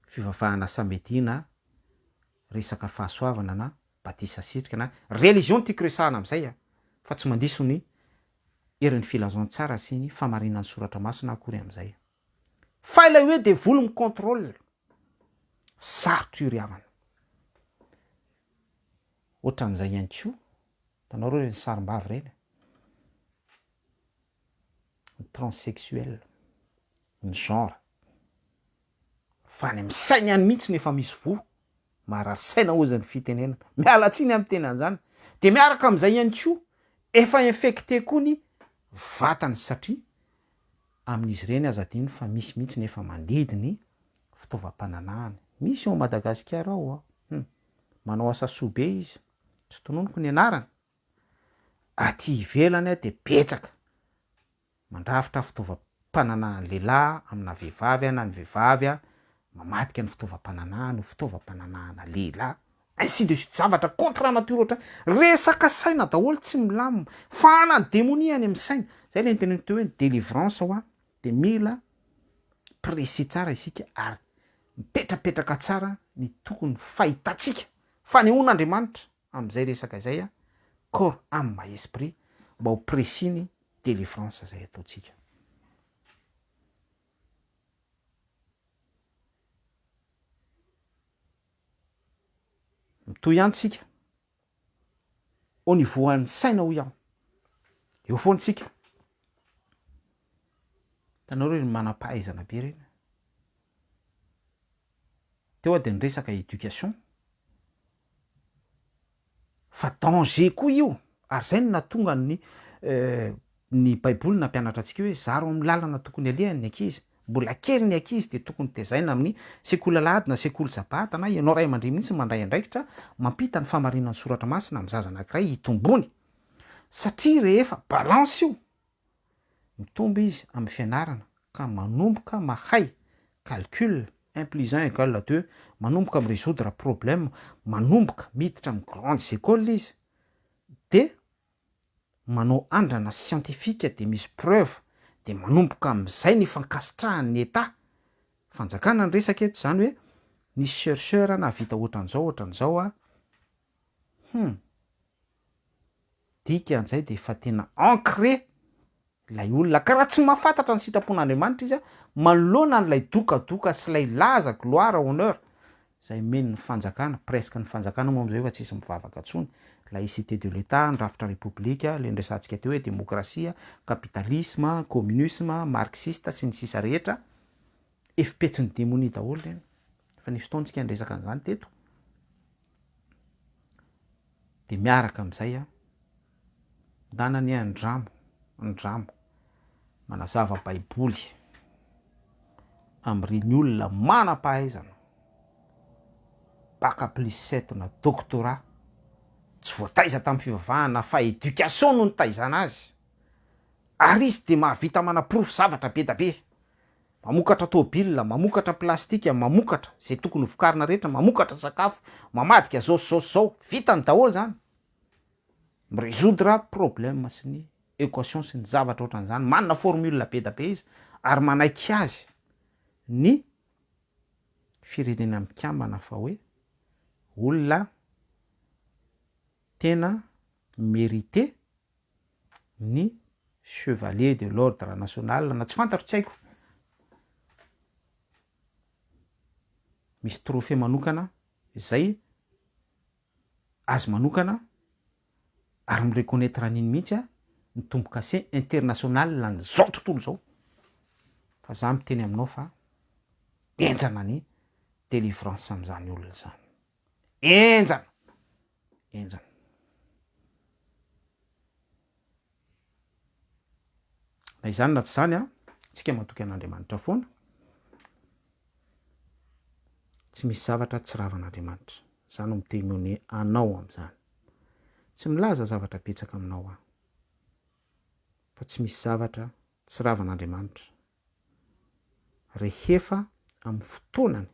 Speaker 1: fivavahana samedi na resaka fahasoavana na batisa sitrika na religion tiako resahana amizay a, fa tsy mandiso ny herin'ny filazantsara sy ny famarinan'ny soratra masina akory amizay. Fa ilay hoe devoly mi controle, sarotra io ry havana. Ohatran'izay ihany koa, hitanao reo ireny sarim-bavy ireny, ny transsexuel, ny genre, fa any amin'ny sainy any mihitsy no efa misy voa, marary saina hozy ny fitenenana, miala tsiny aho miteny an'izany, dia miaraka amin'izay ihany koa efa infecté koa ny vatany satria amin'izy ireny aza adino fa misy mihitsy ny efa mandidy ny fitaovam-pananahana, misy ao Madagasikara ao an, hum, manao asa soa be izy, tsy tononiko ny anarany, aty ivelany dia betsaka mandrafitra fitaovam-pananahan'ny lehilahy amina vehivavy na ny vehivavy mamadika ny fitaovam-pananahany ho fitaovam-pananahana lehilahy ainsi de suite zavatra contre nature ohatran resaka saina daholo tsy milamina fahana ny demonia any amin'ny saina zay le niteneniko teo hoe ny délivrance hoa de mila précis tsara isika ary mipetrapetraka tsara ny tokony fahitantsika fanehoan'Andriamanitra amin'izay resaka izay a, corps âme esprit mba ho précis ny délivrance izay ataontsika. Mitohy ihany tsika au niveau an'ny saina hoy aho, eo foana tsika, hitanareo ireny manam-pahaizana be ireny, teo aho dia niresaka éducation, Fa danger koa io, ary izay no nahatonga ny ny baiboly nampianatra antsika hoe zaro amin'ny lalana tokony alehany ny ankizy, mbola kely ny ankizy dia tokony tezaina amin'ny sekoly alahady na sekoly sabata na ianao ray aman-dreny mihitsy no mandray andraikitra mampita ny fahamarinan'ny soratra masina amin'ny zaza anankiray hitombony satria rehefa balance io Mitombo izy amin'ny fianarana ka manomboka mahay calcul, un plus un égale deux, manomboka mi-resoudre problème, manomboka miditra amin'ny grandes écoles izy dia manao andrana scientifique dia misy preuve dia manomboka amin'izay ny fankasitrahan'ny Etat, fanjakana ny resaka eto izany hoe nisy chercheur nahavita ohatran'izao ohatran'izao a, hum. Dikan'izay dia efa tena ancré ilay olona, ka raha tsy mahafantatra ny sitrapon'Andriamanitra izy manoloana an'ilay dokadoka sy ilay laza, gloire, honneur, izay omen'ny fanjakana, presque ny fanjakana moa amin'izao efa tsisy mivavaka intsony, laïcité de l'Etat, ny rafitra repoblika, ilay niresahantsika teo hoe demokrasia, capitalisme, communisme, marxiste, sy ny sisa rehetra, efipetsin'ny demonia daholo ireny, efa nisy fotoana tsika niresaka an'izany teto. Dia miaraka amin'izay an, ndana anie andramo, andramo manazava baiboly amin'ireny olona manam-pahaizana, bac plus sept na doctorat, tsy voataiza tamin'ny fivavahana fa éducation no nitaizana azy, ary izy dia mahavita manaporofo zavatra be da be. Mamokatra tôbila, mamokatra plastika, mamokatra izay tokony ho vokarina rehetra, mamokatra sakafo, mamadika zao sy zao sy zao, vitany daholo zany. Mi-resoudre problème sy ny equation sy ny zavatra ohatran'izany, manana formule be da be izy ary manaiky azy ny firenena mikambana fa hoe olona tena. mérité ny chevalier de l'ordre national na tsy fantatro tsy haiko. Misy trophée manokana izay azy manokana ary mi-reconnaitre an'iny mihitsy ny tombokase international an'izao tontolo izao fa za miteny aminao fa henjana ny delivrance amin'izany olona izany. Henjana! Henjana. Na izany na tsy izany an, tsika matoky an'Andriamanitra foana. Tsy misy zavatra tsy ravan'Andriamanitra. Za no mi-témoigner anao amin'izany. Tsy milaza zavatra betsaka aminao aho. Fa tsy misy zavatra tsy ravan'Andriamanitra. Rehefa amin'ny fotoanany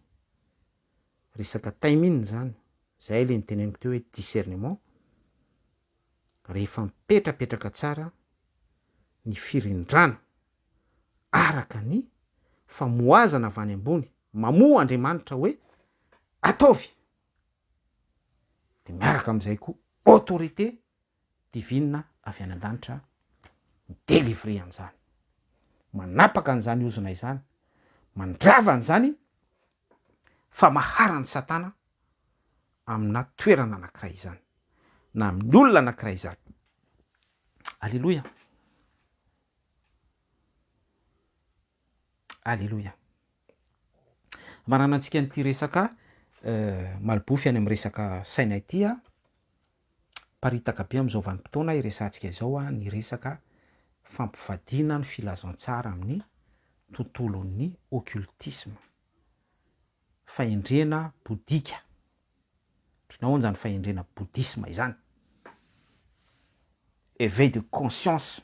Speaker 1: resaka timing zany, zay le niteneniko teo hoe discernement, rehefa mipetrapetraka tsara ny firindrana araka ny famohazana avy any ambony, mamoha Andriamanitra hoe ataovy, de miaraka amizay koa autorité divine avy any an-danitra mi-delivrer an'izany, manapaka an'izany ozona izany, mandrava an'izany famaharan'i Satana amina toerana anankiray izany, na amin'ny olona anankiray izany. Aleloia! Aleloia! Hamaranantsika an'ity resaka malibofy any amin'ny resaka saina ity a, paritaka be amin'izao vanim-potoana iresahantsika izao ny resaka fampivadiana ny filazantsara amin'ny tontolon'ny occultisme, fahendrena bodika. Ohatran'ny ahoana izany fahendrena bouddhisme izany? Éveil de conscience.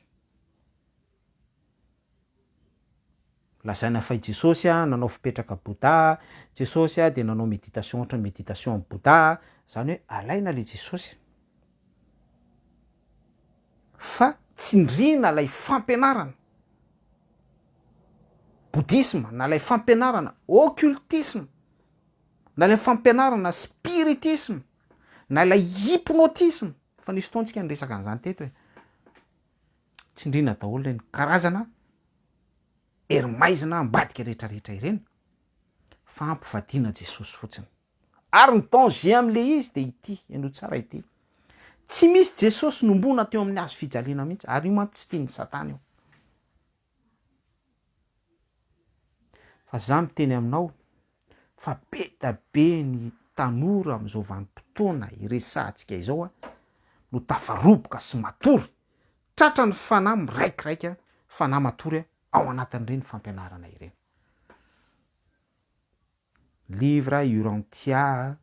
Speaker 1: Lazaina fa i Jesosy nanao fipetraka Bouddha, Jesosy dia nanao méditation ohatran'ny méditation an'i Bouddha, izany hoe alaina ilay Jesosy fa tsindriana ilay fampianarana bouddhisme na ilay fampianarana occultisme na ilay fampianarana spiritisme na ilay hypnotisme, efa nisy fotoana tsika niresaka an'izany teto e, tsindriana daholo ireny karazana hery maizina ambadika rehetra rehetra ireny fa ampivadiana Jesosy fotsiny. Ary ny danger amin'ilay izy dia ity, henoy tsara ity, tsy misy Jesosy nombona teo amin'ny hazo fijaliana mihitsy, ary io mantsy tsy tian'i Satana io. Fa za miteny aminao fa be da be ny tanora amin'izao vanim-potoana iresahantsika izao a, no tafaroboka sy matory, tratran'ny fanahy miraikiraika, fanahy matory ao anatin'ireny fampianarana ireny. Livre Urantia,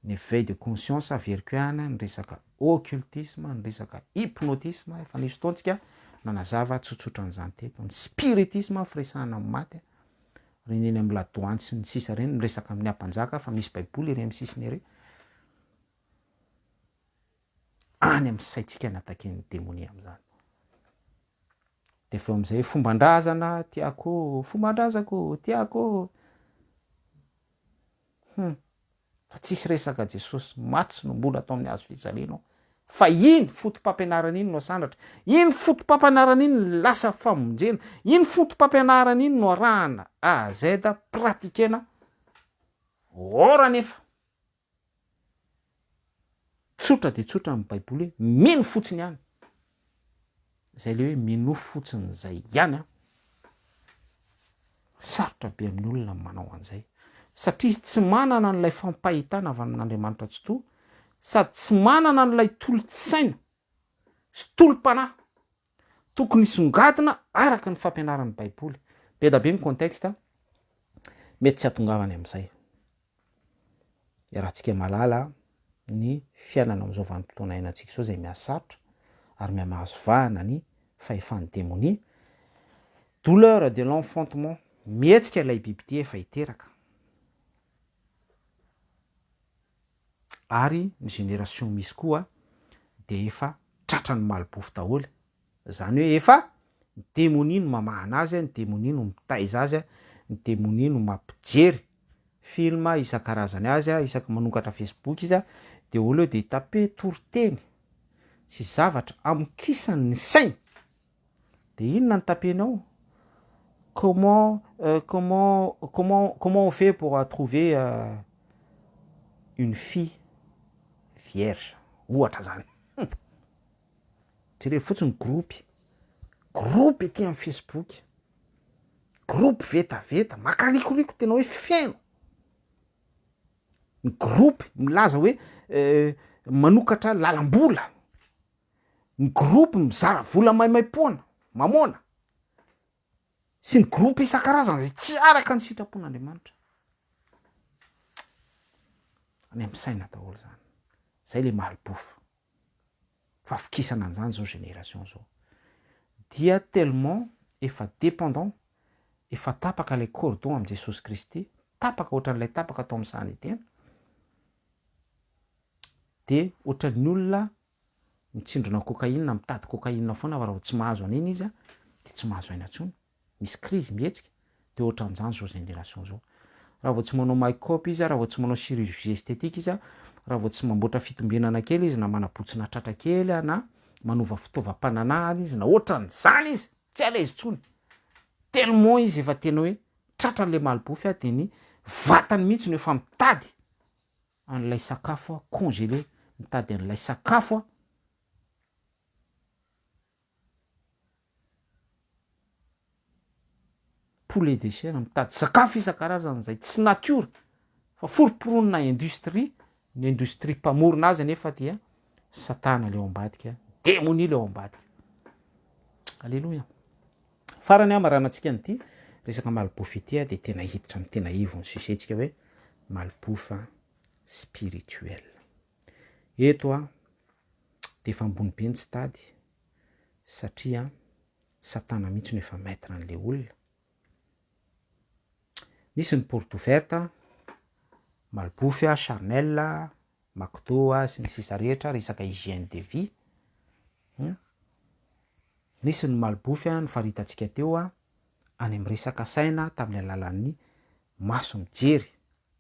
Speaker 1: ny éveil de conscience averiko ihany, ny resaka occultisme, ny resaka hypnotisme, efa nisy fotoantsika nanazava tsotsotra an'izany teto, ny spiritisme, firesahana amin'ny maty, ireny eny amin'ny ladoany sy ny sisa ireny, miresaka amin'ny ampanjaka fa misy baiboly ery amin'ny sisiny ery, any amin'ny saintsika ny attaquer-n'ny demonia amin'izany. Dia avy eo amin'izay fomban-drazana tiako, fomban-drazako tiako. Hum. Fa tsisy resaka Jesosy maty sy nombola tao amin'ny hazo fijaliana ao. Fa iny foto-pampianarana iny no asandratra. Iny foto-pampianarana iny no lasa famonjena. Iny foto-pampianarana iny no arahana A à Z, pratiquena. Or anefa, Tsotra dia tsotra ny baiboly hoe mino fotsiny ihany. Zay le hoe minoa fotsiny zay ihany an. Sarotra be amin'ny olona ny manao an'izay. Satria izy tsy manana an'ilay fampahitana avy amin'Andriamanitra Tsitoha, sady tsy manana an'ilay tolo-tsaina sy tolo-panahy tokony hisongadina araka ny fampianaran'ny baiboly. Be da be ny contexte mety tsy hahatongavany amin'izay. Iarahantsika mahalala ny fiainana amin'izao vanim-potoana iainantsika izao izay mihasarotra ary mihamahazo vahana ny fahefan'ny demonia. Douleur de l'enfantement, mihetsika ilay bibidia efa hiteraka. Ary ny génération misy koa dia efa tratran'ny malibofy daholo. Izany hoe efa ny demonia no mamahana azy, ny demonia no mitaiza azy, ny demonia no mampijery film isan-karazany azy, isaky manokatra facebook izy dia au lieu de taper toriteny. sy zavatra amokisany ny sainy. De inona ny tapenao? Comment comment comment comment on fait pour trouver une fille vierge ohatra zany. Jereo fotsiny groupe, groupe ety am facebook, groupe vetaveta, makarikoriko tena hoe feno. Ny groupe milaza hoe manokatra lalam-bola, ny groupe mizara vola maimaimpoana, mamoana, sy ny groupe isan-karazany zay tsy araka ny sitrapon'Andriamanitra. Any amin'ny saina daholo zany. Zay le malbouffe. Fahavokisana an'izany zao génération zao. Dia tellement efa dépendant, efa tapaka ilay cordon amin'i Jesosy Kristy, tapaka ohatran'ilay tapaka tao amin'ny sahan'i Edena, dia ohatran'ny olona mitsindrona cocaïne, mitady cocaïne foana fa raha vao tsy mahazo an'iny izy dia tsy mahazo aina intsony. Misy crise mihetsika de ohatran'izany zao génération zao. Raha vao tsy manao make up izy, raha vao tsy manao chirurgie esthétique izy, raha vao tsy mamboatra fitombenana kely izy na manabotsina tratra kely na manova fitaovam-pananahana izy na ohatran'izany izy, tsy à l'aise intsony. Tellement izy efa tena hoe tratran'le malbouffe de ny vatany mihitsy no efa mitady an'ilay sakafo congelé, mitady an'ilay sakafo Poulet de chair, mitady sakafo isan-karazany izay tsy natiora fa foromporonina industrie, ny industrie mpamorona azy anefa dia satana le ao ambadika, demonia le ao ambadika. Aleloia. Farany hamaranantsika an'ity resaka malbouffe ity dia tena hiditra amin'ny tena ivon'ny sujet-tsika hoe malbouffe spirituel. Eto dia efa ambony be ny tsy tady satria satana mihitsy no efa maitre an'le olona. Nisy ny porte ouverte, malbouffe, charnel, McDo sy ny sisa rehetra, resaka hygiène de vie. Nisy ny malbouffe nifaritantsika teo any amin'ny resaka saina tamin'ny alalan'ny maso mijery.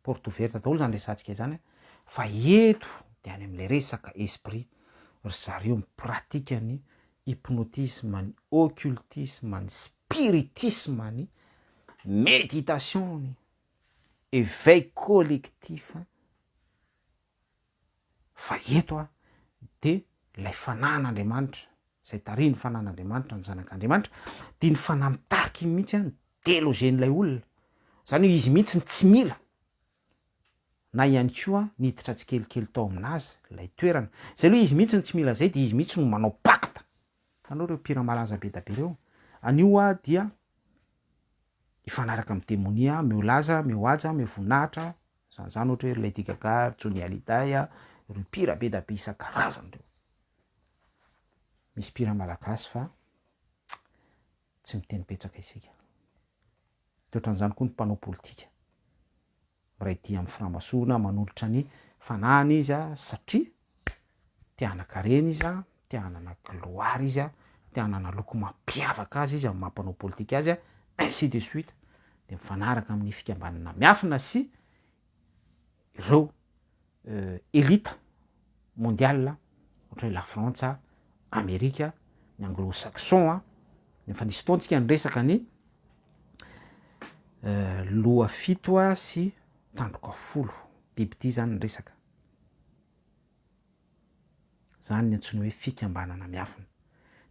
Speaker 1: Porte ouverte daholo zany resahantsika izany fa eto de any amle resaka esprit ry zareo mi-pratique ny hypnotisme, ny occultisme, ny spiritisme, ny méditation, ny éveil collectif fa eto a de lay fanahin'Andriamanitra izay tarihin'ny fanahin'Andriamanitra ny zanak'Andriamanitra dia ny fanahy mitarika iny mihitsy an delogen'ilay olona zany hoe izy mihitsy no tsy mila na ihany koa niditra tsikelikely tao aminazy ilay toerana zay aloha izy mihitsy no tsy mila zay dia izy mihitsy no manao pacte hitanao ireo mpihira malaza be da be ireo anio aho dia hifanaraka amin'ny demonia omeo laza omeo haja omeo voninahitra zany zany ohatra hoe ry Lady Gaga ry Johnny Hallyday ireo mpihira be da be isan-karazany ireo Misy mpihira malagasy fa tsy miteny betsaka isika. Dia ohatran'izany koa ny mpanao politika. Miray dia amin'ny franc-maçon manolotra ny fanahiny izy satria te hanan-karena izy, te hanana gloire izy, te hanana loko mampiavaka azy izy amin'ny maha mpanao politika azy, ainsi de suite. Dia mifanaraka amin'ny fikambanana miafina sy ireo elite mondiale ohatra hoe la Frantsa, Amerika, ny anglo saxon an, efa nisy fotoana tsika niresaka ny loha fito sy tandroka folo, bibidia zany ny resaka, zany ny antsoina hoe fikambanana miafina,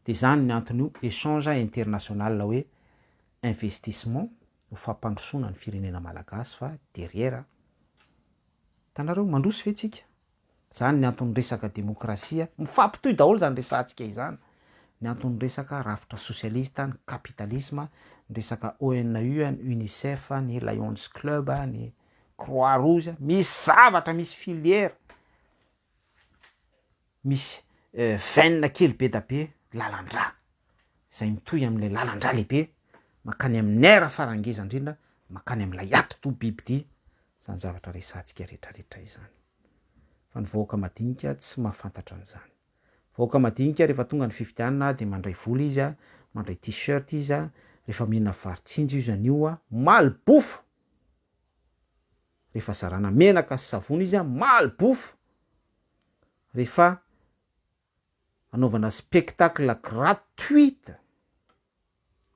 Speaker 1: de zany ny anton'io échange international hoe investissement ho fampandrosoana ny firenena malagasy fa derrière Hitanareo, mandroso ve tsika? Zany ny anton'ny resaka demokrasia, mifampitohy daholo zany resahantsika izany, ny anton'ny resaka rafitra sosialista, ny kapitalisma, ny resaka ONU, ny UNICEF, ny Lions Club, ny Croix Rouge, misy zavatra, misy filière, misy veine kely be da be, lalan-drà, izay mitohy amin'ilay lalan-drà lehibe mankany amin'ny nerf farany ngeza indrindra, mankany amin'ilay atidoha bibidia, izany zavatra resahantsika rehetrarehetra izany. Fa ny vahoaka madinika tsy mahafantatra an'izany. Vahoaka madinika rehefa tonga ny fifidianana dia mandray vola izy, mandray t-shirt izy, rehefa mihinana vary tsinjo izy anio, malbouffe! Rehefa zarana menaka sy savony izy, malbouffe! Rehefa. Anaovana spectacle gratuite,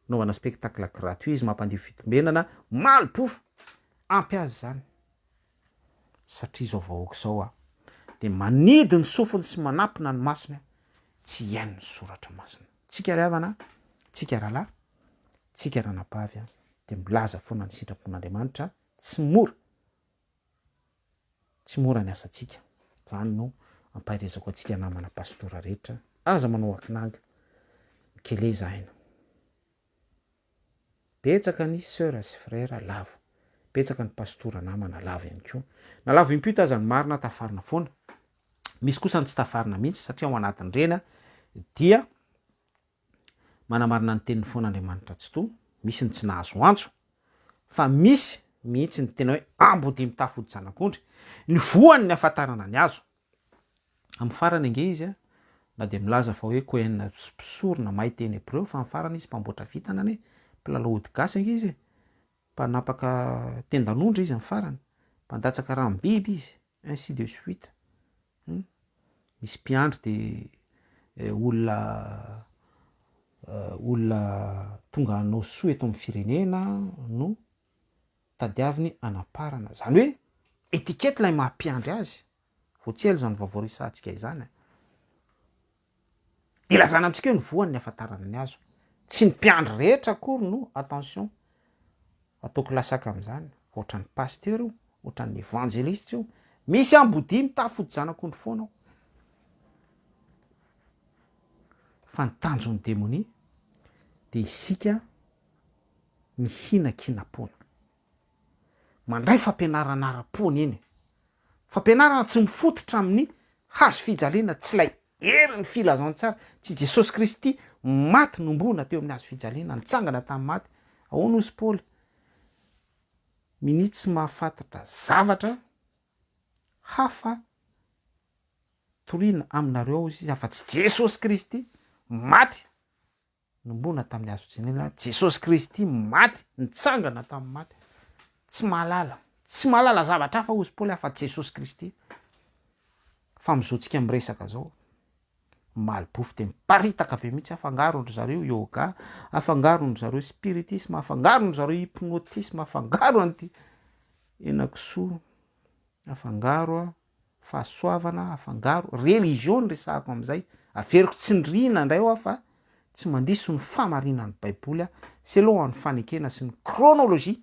Speaker 1: anaovana spectacle gratuit izy mampandio fitombenana, malbouffe, ampy azy izany. Satria izao vahoaka izao a, dia manidy ny sofiny sy manampina ny masony a, tsy hihaino ny soratra masina. Tsika ry havana, tsika rahalahy, tsika ranabavy a, dia milaza foana ny sitrapon'Andriamanitra, tsy mora. Tsy mora ny asantsika. Izany no ampaherezako antsika namana pastora rehetra. Aza manao akinanga. Mikeleza aina. Betsaka ny soeur sy frère lavo. Betsaka ny pastora namana lavo ihany koa. Na lavo impito aza ny marina tafarina foana. Misy kosa ny tsy tafarina mihitsy satria ao anatin'ireny dia Manamarina ny teniny foana Andriamanitra Tsitoha, misy ny tsy nahazo antso, fa misy mihitsy ny tena hoe ambodia mitafy hodi-janak'ondry, ny voany ny ahafantarana ny hazo. Amin'ny farany ange izy na dia milaza fa hoe Kohen mpisorona mahay teny hebreo fa amin'ny farany izy mpamboatra vintana anie, mpilalao ody gasy ange izy e, mpanapaka tendan'ondry izy amin'ny farany, mpandatsaka ràm-biby izy, ainsi de suite. Hum. Misy mpiandry de olona olona tonga hanao soa eto amin'ny firenena no tadiaviny hanaparana. Zany hoe étiquette ilay maha mpiandry azy. Vao tsy ela izany vaovao resahantsika izany a. Ilazana amintsika hoe ny voany ny ahafantarana ny hazo. Tsy ny mpiandry rehetra akory no attention ataoko lasaka amin'izany. Ohatran'ny pasteur io, ohatran'ny evangeliste io. Misy ambodia mitafy hodi-janak'ondry foana ao. Fa ny tanjon'ny demonia dia isika mihinankinam-poana. Mandray fampianarana ara-poana eny. Fampianarana tsy mifototra amin'ny hazo fijaliana, tsy ilay herin'ny filazantsara, tsy Jesosy Kristy maty nomboana teo amin'ny hazo fijaliana, nitsangana tamin'ny maty. Ahoana hozy Paoly? Minia tsy mahafantatra zavatra hafa toriana aminareo aho hozy izy afa-tsy Jesosy Kristy maty Nombona tamin'ny hazo fijaliana Jesosy Kristy maty, nitsangana tamin'ny maty. Tsy mahalala, tsy mahalala zavatra hafa hozy Paoly afa-tsy Jesosy Kristy. Fa amin'izao tsika miresaka zao, malbouffe dia miparitaka be mihitsy, afangaron-dry zareo yoga, afangaron-dry zareo spiritisme, afangaron-dry zareo hypnotisme, afangaro an'ity henakisoa, afangaro a. fahasoavana afangaro, religion no resahako amin'izay, averiko tsindriana indray hoa fa tsy mandiso ny fahamarinan'ny baiboly aho, selon ny fanekena sy ny chronologie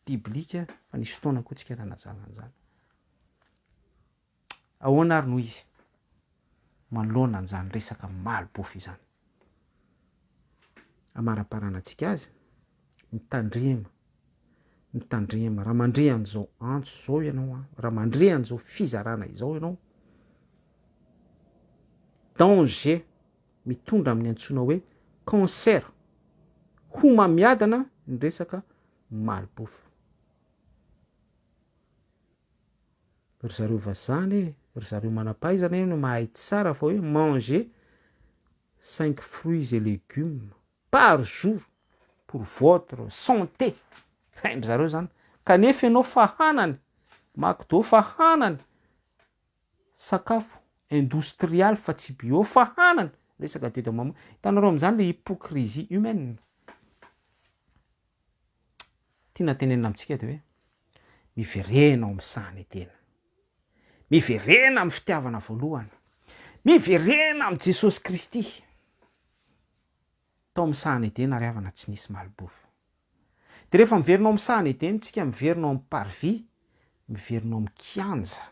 Speaker 1: biblique fa nisy fotoana koa tsika nanazava an'izany. Ahoana ary no izy manoloana an'izany resaka malbouffe izany? Amaraparanantsika azy, mitandrema Mitandrema, raha mandre an'izao antso izao ianao an, raha mandre an'izao fizarana izao ianao, danger mitondra amin'ny antsoina hoe cancer, homamiadana ny resaka malbouffe. Ry zareo vazaha anie, ry zareo manam-pahaizana anie no mahay tsara fa hoe manger cinq fruits et légumes par jour pour votre santé, hain-dry zareo zany, kanefa ianao fahanany, McDo fahanany, sakafo indostrialy fa tsy bio fahanany, resaka dieu de maman, hitanareo amin'izany le hypocrisie humaine. Tiana tenenina amintsika de hoe miverena ao amin'ny sahan'i Edena, miverena amin'ny fitiavana voalohany, miverena amin'i Jesosy Kristy. Tao amin'ny sahan'i Edena ry havana tsy nisy malbouffe. Dia rehefa miverina ao amin'ny sahan'i Edena tsika miverina ao amin'ny parvis, miverina ao amin'ny kianja,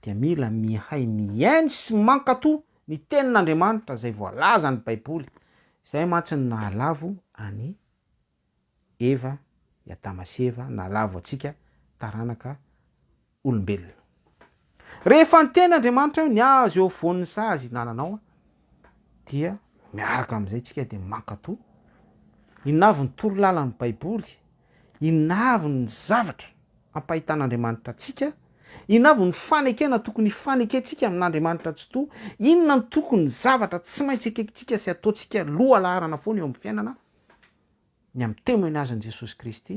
Speaker 1: dia mila mihay mihaino sy mankatò ny tenin'Andriamanitra izay voalazan'ny Baiboly. Izay mantsy no nahalavo an'i Eva, i Adama sy Eva, nahalavo antsika taranaka olombelona. Rehefa niteny Andriamanitra hoe ny hazo eo afovoan'ny saha aza ihinananao dia miaraka amin'izay tsika dia mankatò. Inona avy ny torolalan'ny Baiboly? Inona avy ny zavatra ampahitan'Andriamanitra antsika? Inona avy ny fanekena tokony hifanekentsika amin'Andriamanitra Tsitoha? Inona no tokony zavatra tsy maintsy ekentsika sy ataontsika lohalaharana foana eo amin'ny fiainana? ny amin'ny témoignage-n'i Jesosy Kristy,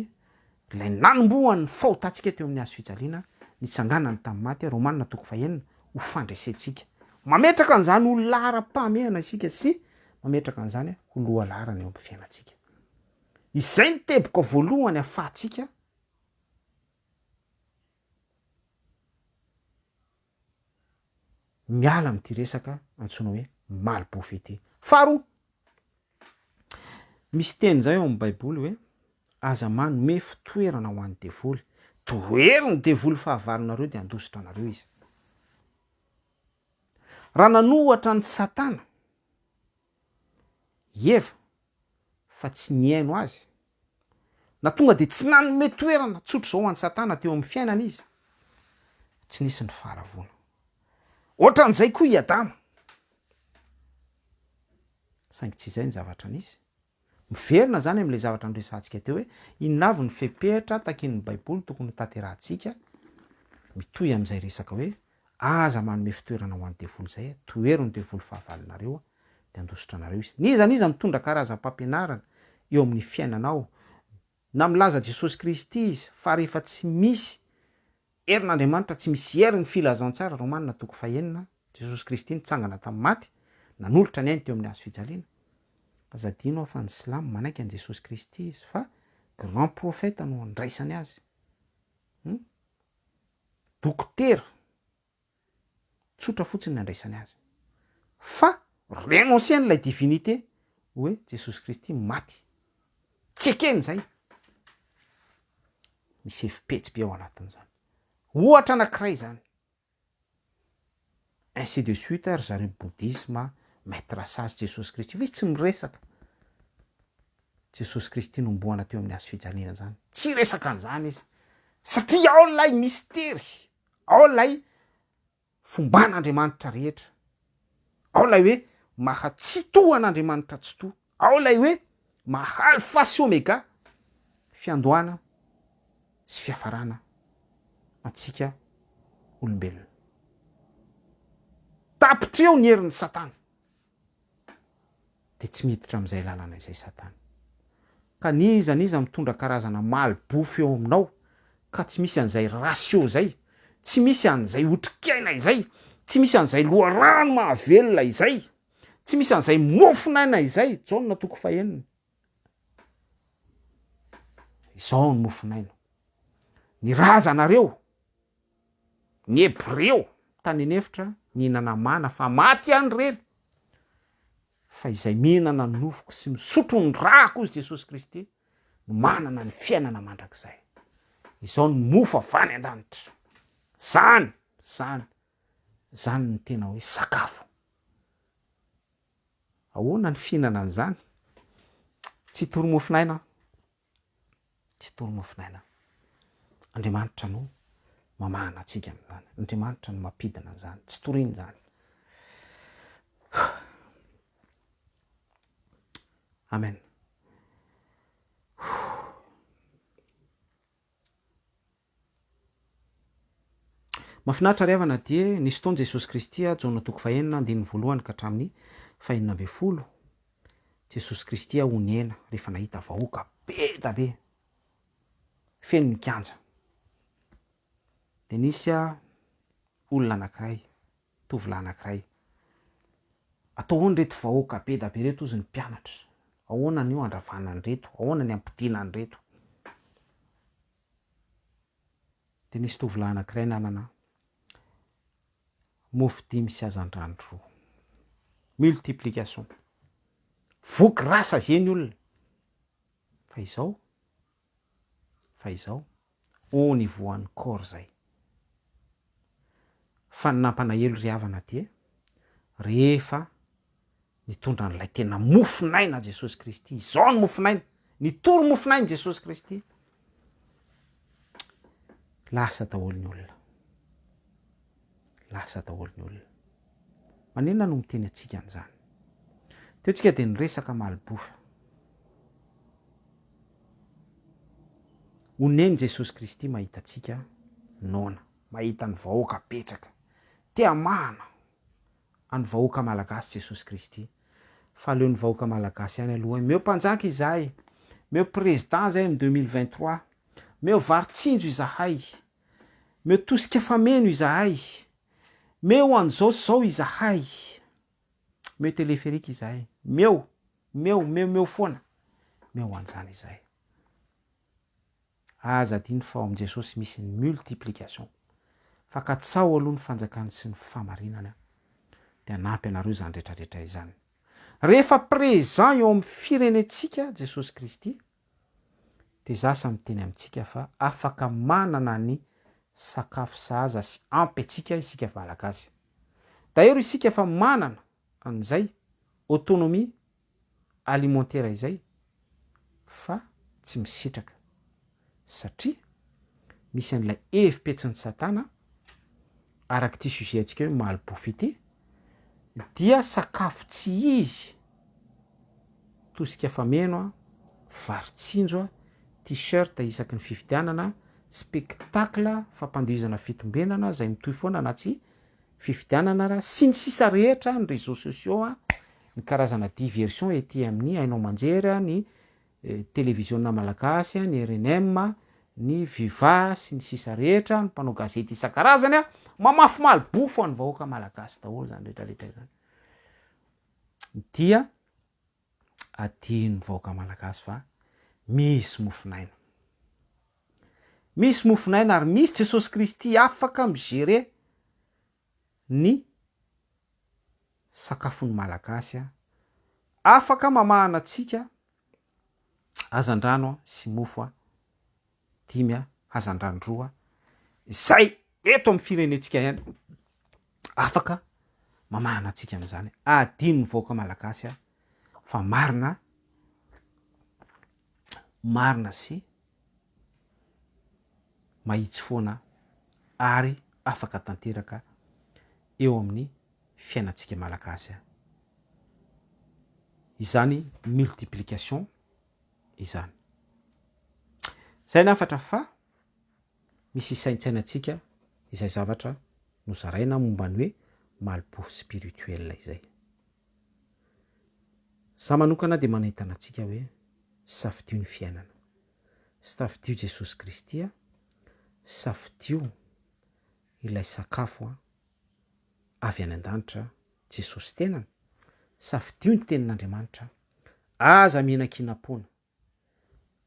Speaker 1: ilay nanombohany ny fahotantsika teo amin'ny hazo fijaliana, nitsanganany tamin'ny maty, Romana toko fahenina, ho fandresentsika. Mametraka an'izany ho laharam-pahamehana isika sy mametraka an'izany ho lohalaharana eo amin'ny fiainantsika. Izay ny teboka voalohany ahafahantsika miala amin'ity resaka antsoina hoe malbouffe ity. Faharoa, misy teny izay ao amin'ny Baiboly hoe aza manome fitoerana ho an'ny devoly. Tohero ny devoly fahavalonareo dia handositra anareo izy. Raha nanohatra an'i Satana i Eva fa tsy nihaino azy, na tonga dia tsy nanome toerana tsotr'izao an'i Satana teo amin'ny fiainany izy, tsy nisy ny fahalavoana. Ohatran'izay koa i Adama. Saingy tsy izay ny zavatra nisy. Miverina izany amin'ilay zavatra noresahantsika teo hoe inona avy ny fepetra takian'ny Baiboly tokony hotanterahantsika, mitohy amin'izay resaka hoe aza manome fitoerana ho an'ny devoly izay, tohero ny devoly fahavalonareo dia handositra anareo izy. N'iza n'iza mitondra karazam-pampianarana eo amin'ny fiainanao, na milaza Jesosy Kristy izy fa rehefa tsy misy herin'Andriamanitra, tsy misy herin'ny filazantsara, Romana toko fahenina, Jesosy Kristy nitsangana tamin'ny maty, nanolotra ny ainy teo amin'ny hazo fijaliana. Aza adino aho fa ny silamo manaiky an'i Jesosy Kristy izy fa grand prophète no andraisany azy. Hum? Dokotera. Tsotra fotsiny ny andraisany azy. Fa renoncer-ny ilay divinité hoe Jesosy Kristy maty. Tsy ekeny izay. Misy hevi-petsy be ao anatin'izany. Ohatra anankiray izany. Ainsi de suite ry zareo bouddhisme, maître sage Jesosy Kristy fa izy tsy miresaka Jesosy Kristy nombohana teo amin'ny hazo fijaliana izany. Tsy hiresaka an'izany izy satria ao ilay mistery. Ao ilay fomban'Andriamanitra rehetra. Ao ilay hoe maha Tsitoha an'Andriamanitra Tsitoha. Ao ilay hoe maha Alfa sy Omega, fiandohana sy fiafarana antsika olombelona. Tapitra eo ny herin'i Satana. Dia tsy miditra amin'izay lalana izay Satana. Ka n'iza n'iza mitondra karazana malbouffe eo aminao ka tsy misy an'izay ratio izay, tsy misy an'izay otrikaina izay, tsy misy an'izay loharano mahavelona izay, tsy misy an'izay mofon'aina izay, Jaona toko fahenina. Izao ny mofon'aina. Ny razanareo Ny Hebreo tany an'efitra nihinana mana fa maty ihany ireny, fa izay mihinana ny nofoko sy misotro ny rako, hozy Jesosy Kristy, no manana ny fiainana mandrakizay. Izao ny mofo avy any an-danitra. Zany, zany, zany no tena hoe sakafo. Ahoana ny fihinana an'izany? Tsy toro-mofon'aina aho. Tsy toro-mofon'aina. Andriamanitra no mamahana antsika amin'izany. Andriamanitra no mampidina an'izany. Tsy torina izany. Amen. Mahafinaritra ry havana dia nisy fotoana Jesosy Kristy a, Jaona toko fahenina andininy voalohany ka hatramin'ny fahenina ambin'ny folo, Jesosy Kristy a honena rehefa nahita vahoaka be da be feno ny kianja. Dia nisy a olona anankiray, tovolahy anankiray, atao ahoana ireto vahoaka be da be ireto hozy ny mpianatra, ahoana ny handravana an'ireto, ahoana ny hampodiana an'ireto. Dia nisy tovolahy anankiray nanana mofo dimy sy hazandrano roa. Multiplication. Voky rasazie ny olona. Fa izao, fa izao, au niveau an'ny corps izay. Fa ny nampanahelo ry havana dia rehefa nitondra an'ilay tena mofon'aina Jesosy Kristy. Izao ny mofon'aina, nitory mofon'aina Jesosy Kristy. Lasa daholo ny olona. Lasa daholo ny olona. Maninona no miteny antsika an'izany? Teo tsika dia niresaka malibofa. Onen'i Jesosy Kristy mahita antsika noana, mahita ny vahoaka betsaka, te hamahana an'ny vahoaka Malagasy Jesosy Kristy fa aleo ny vahoaka Malagasy ihany aloha meo mpanjaka izahay meo président zay am 2023 meo vary tsinjo izahay meo tosika fameno izahay. Meo an'izao sy izao izahay. Meo téléphérique izahay. Meo, meo, meo, meo foana. Meo an'izany izahay. Aza adino fa ao amin'i Jesosy misy ny multiplication. Fa katsaho aloha ny fanjakany sy ny fahamarinany dia hanampy anareo izany retraretra izany. Rehefa présent eo amin'ny firenentsika Jesosy Kristy dia za sa miteny amintsika fa afaka manana ny sakafo sahaza sy ampy antsika isika Malagasy. D'ailleurs isika efa manana an'izay autonomie alimentaire izay fa tsy misitraka satria misy an'ilay hevi-petsin'i satana araka ity sujet antsika hoe malbouffe ity dia sakafo tsy izy tosika fameno a, vary tsinjo a, t-shirt isaky ny fifidianana, spectacle fampandihizana fitombenana izay mitohy foana na tsy fifidianana ara sy ny sisa rehetra, ny réseaux sociaux a, ny karazana diversion ety amin'ny haino aman-jery a, ny televiziona malagasy a, ny rnm, ny viva sy ny sisa rehetra, ny mpanao gazety isan-karazany a, mamafy malibofo an'ny vahoaka malagasy daholo izany rehetra rehetra izany. Dia adinon'ny vahoaka malagasy fa misy mofon'aina. Misy mofon'aina ary misy Jesosy Kristy afaka mi-gérer ny sakafon'ny Malagasy, afaka mamahana antsika hazandrano sy mofo dimy, hazandrano roa, izay eto amin'ny firenentsika ihany afaka mamahana antsika amin'izany. Adinon'ny vahoaka Malagasy fa marina marina sy mahitsy foana ary afaka tanteraka eo amin'ny fiainantsika Malagasy izany multiplication izany. Izay ny hafatra fa misy hisaintsainantsika izay zavatra nozaraina momba ny hoe malbouffe spirituel izay. Za manokana dia manentana antsika hoe safidio ny fiainana. Safidio Jesosy Kristy a, safidio ilay sakafo a, avy any an-danitra, Jesosy tenany, safidio ny tenin'Andriamanitra, aza mihinankinam-poana,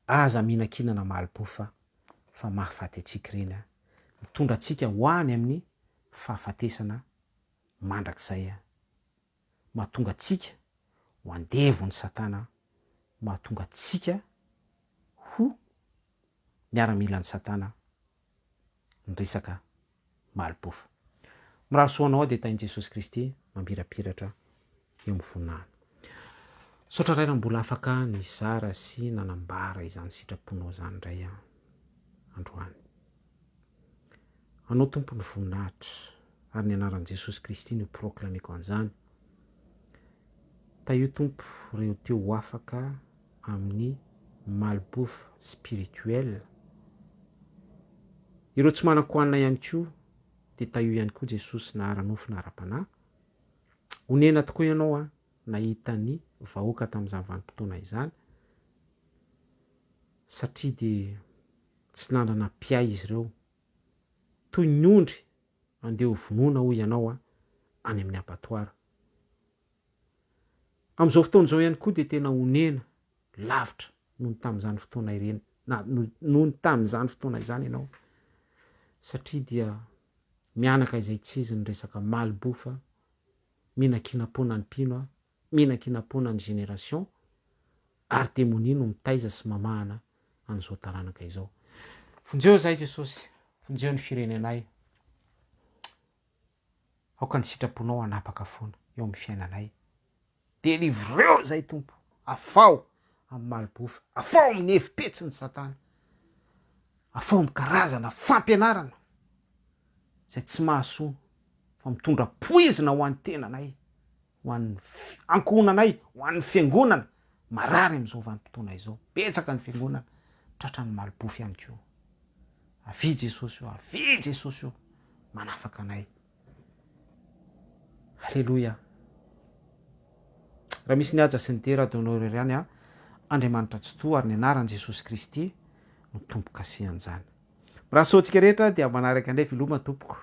Speaker 1: aza mihinankinana mali-bofa fa mahafaty antsika ireny a, mitondra antsika ho any amin'ny fahafatesana mandrakizay a. mahatonga antsika ho andevon'i Satana, mahatonga antsika ho miaramilan'i Satana ny resaka malbofa. Mirary soa anao aho dia tahin'i Jesosy Kristy mamirapiratra eo amin'ny voninahiny. Misaotra Ray raha mbola afaka nizara sy nanambara izany sitraponao izany indray aho androany. Anao Tompo ny voninahitra ary ny anaran'i Jesosy Kristy no proclameko an'izany. Tahio Tompo reo teo ho afaka amin'ny malbouffe spirituel. Ireo tsy manan-kohanina ihany koa dia tahio ihany koa Jesosy na ara-nofo na ara-panahy. Onena tokoa ianao an nahita ny vahoaka tamin'izany vanim-potoana izany satria dia Tsy nanana mpiahy izy ireo. Toy ny ondry andeha ho vonoina hoy ianao any amin'ny abattoir. Amin'izao fotoana izao ihany koa dia tena onena lavitra noho ny tamin'izany fotoana ireny na noho ny tamin'izany fotoana izany ianao satria dia mianaka izay tsy izy ny resaka malbouffe, mihinankinam-poana ny mpino, mihinankinam-poana ny génération ary demonia no mitaiza sy mamahana an'izao taranaka izao. Vonjeo izahay Jesosy, vonjeo ny firenenay. Aoka ny sitraponao hanapaka foana eo amin'ny fiainanay. Delivreo izahay Tompo, afaho amin'ny malbouffe, afaho amin'ny hevi-petsin'i Satana, afaho amin'ny karazana fampianarana izay tsy mahasoa fa mitondra poizina ho an'ny tenanay. ho an'ny ankohonanay, ho an'ny fiangonana marary amin'izao vanim-potoana izao. Betsaka ny fiangonana tratran'ny malibofy ihany koa. Avia Jesosy o, avia Jesosy o, manafaka anay. Aleloia. Raha misy ny haja sy ny dera dia anao irery ihany a. Andriamanitra Tsitoha ary ny anaran'i Jesosy Kristy no tompo-kasihan'izany. Mirary soa antsika rehetra dia manaraka indray veloma tompoko.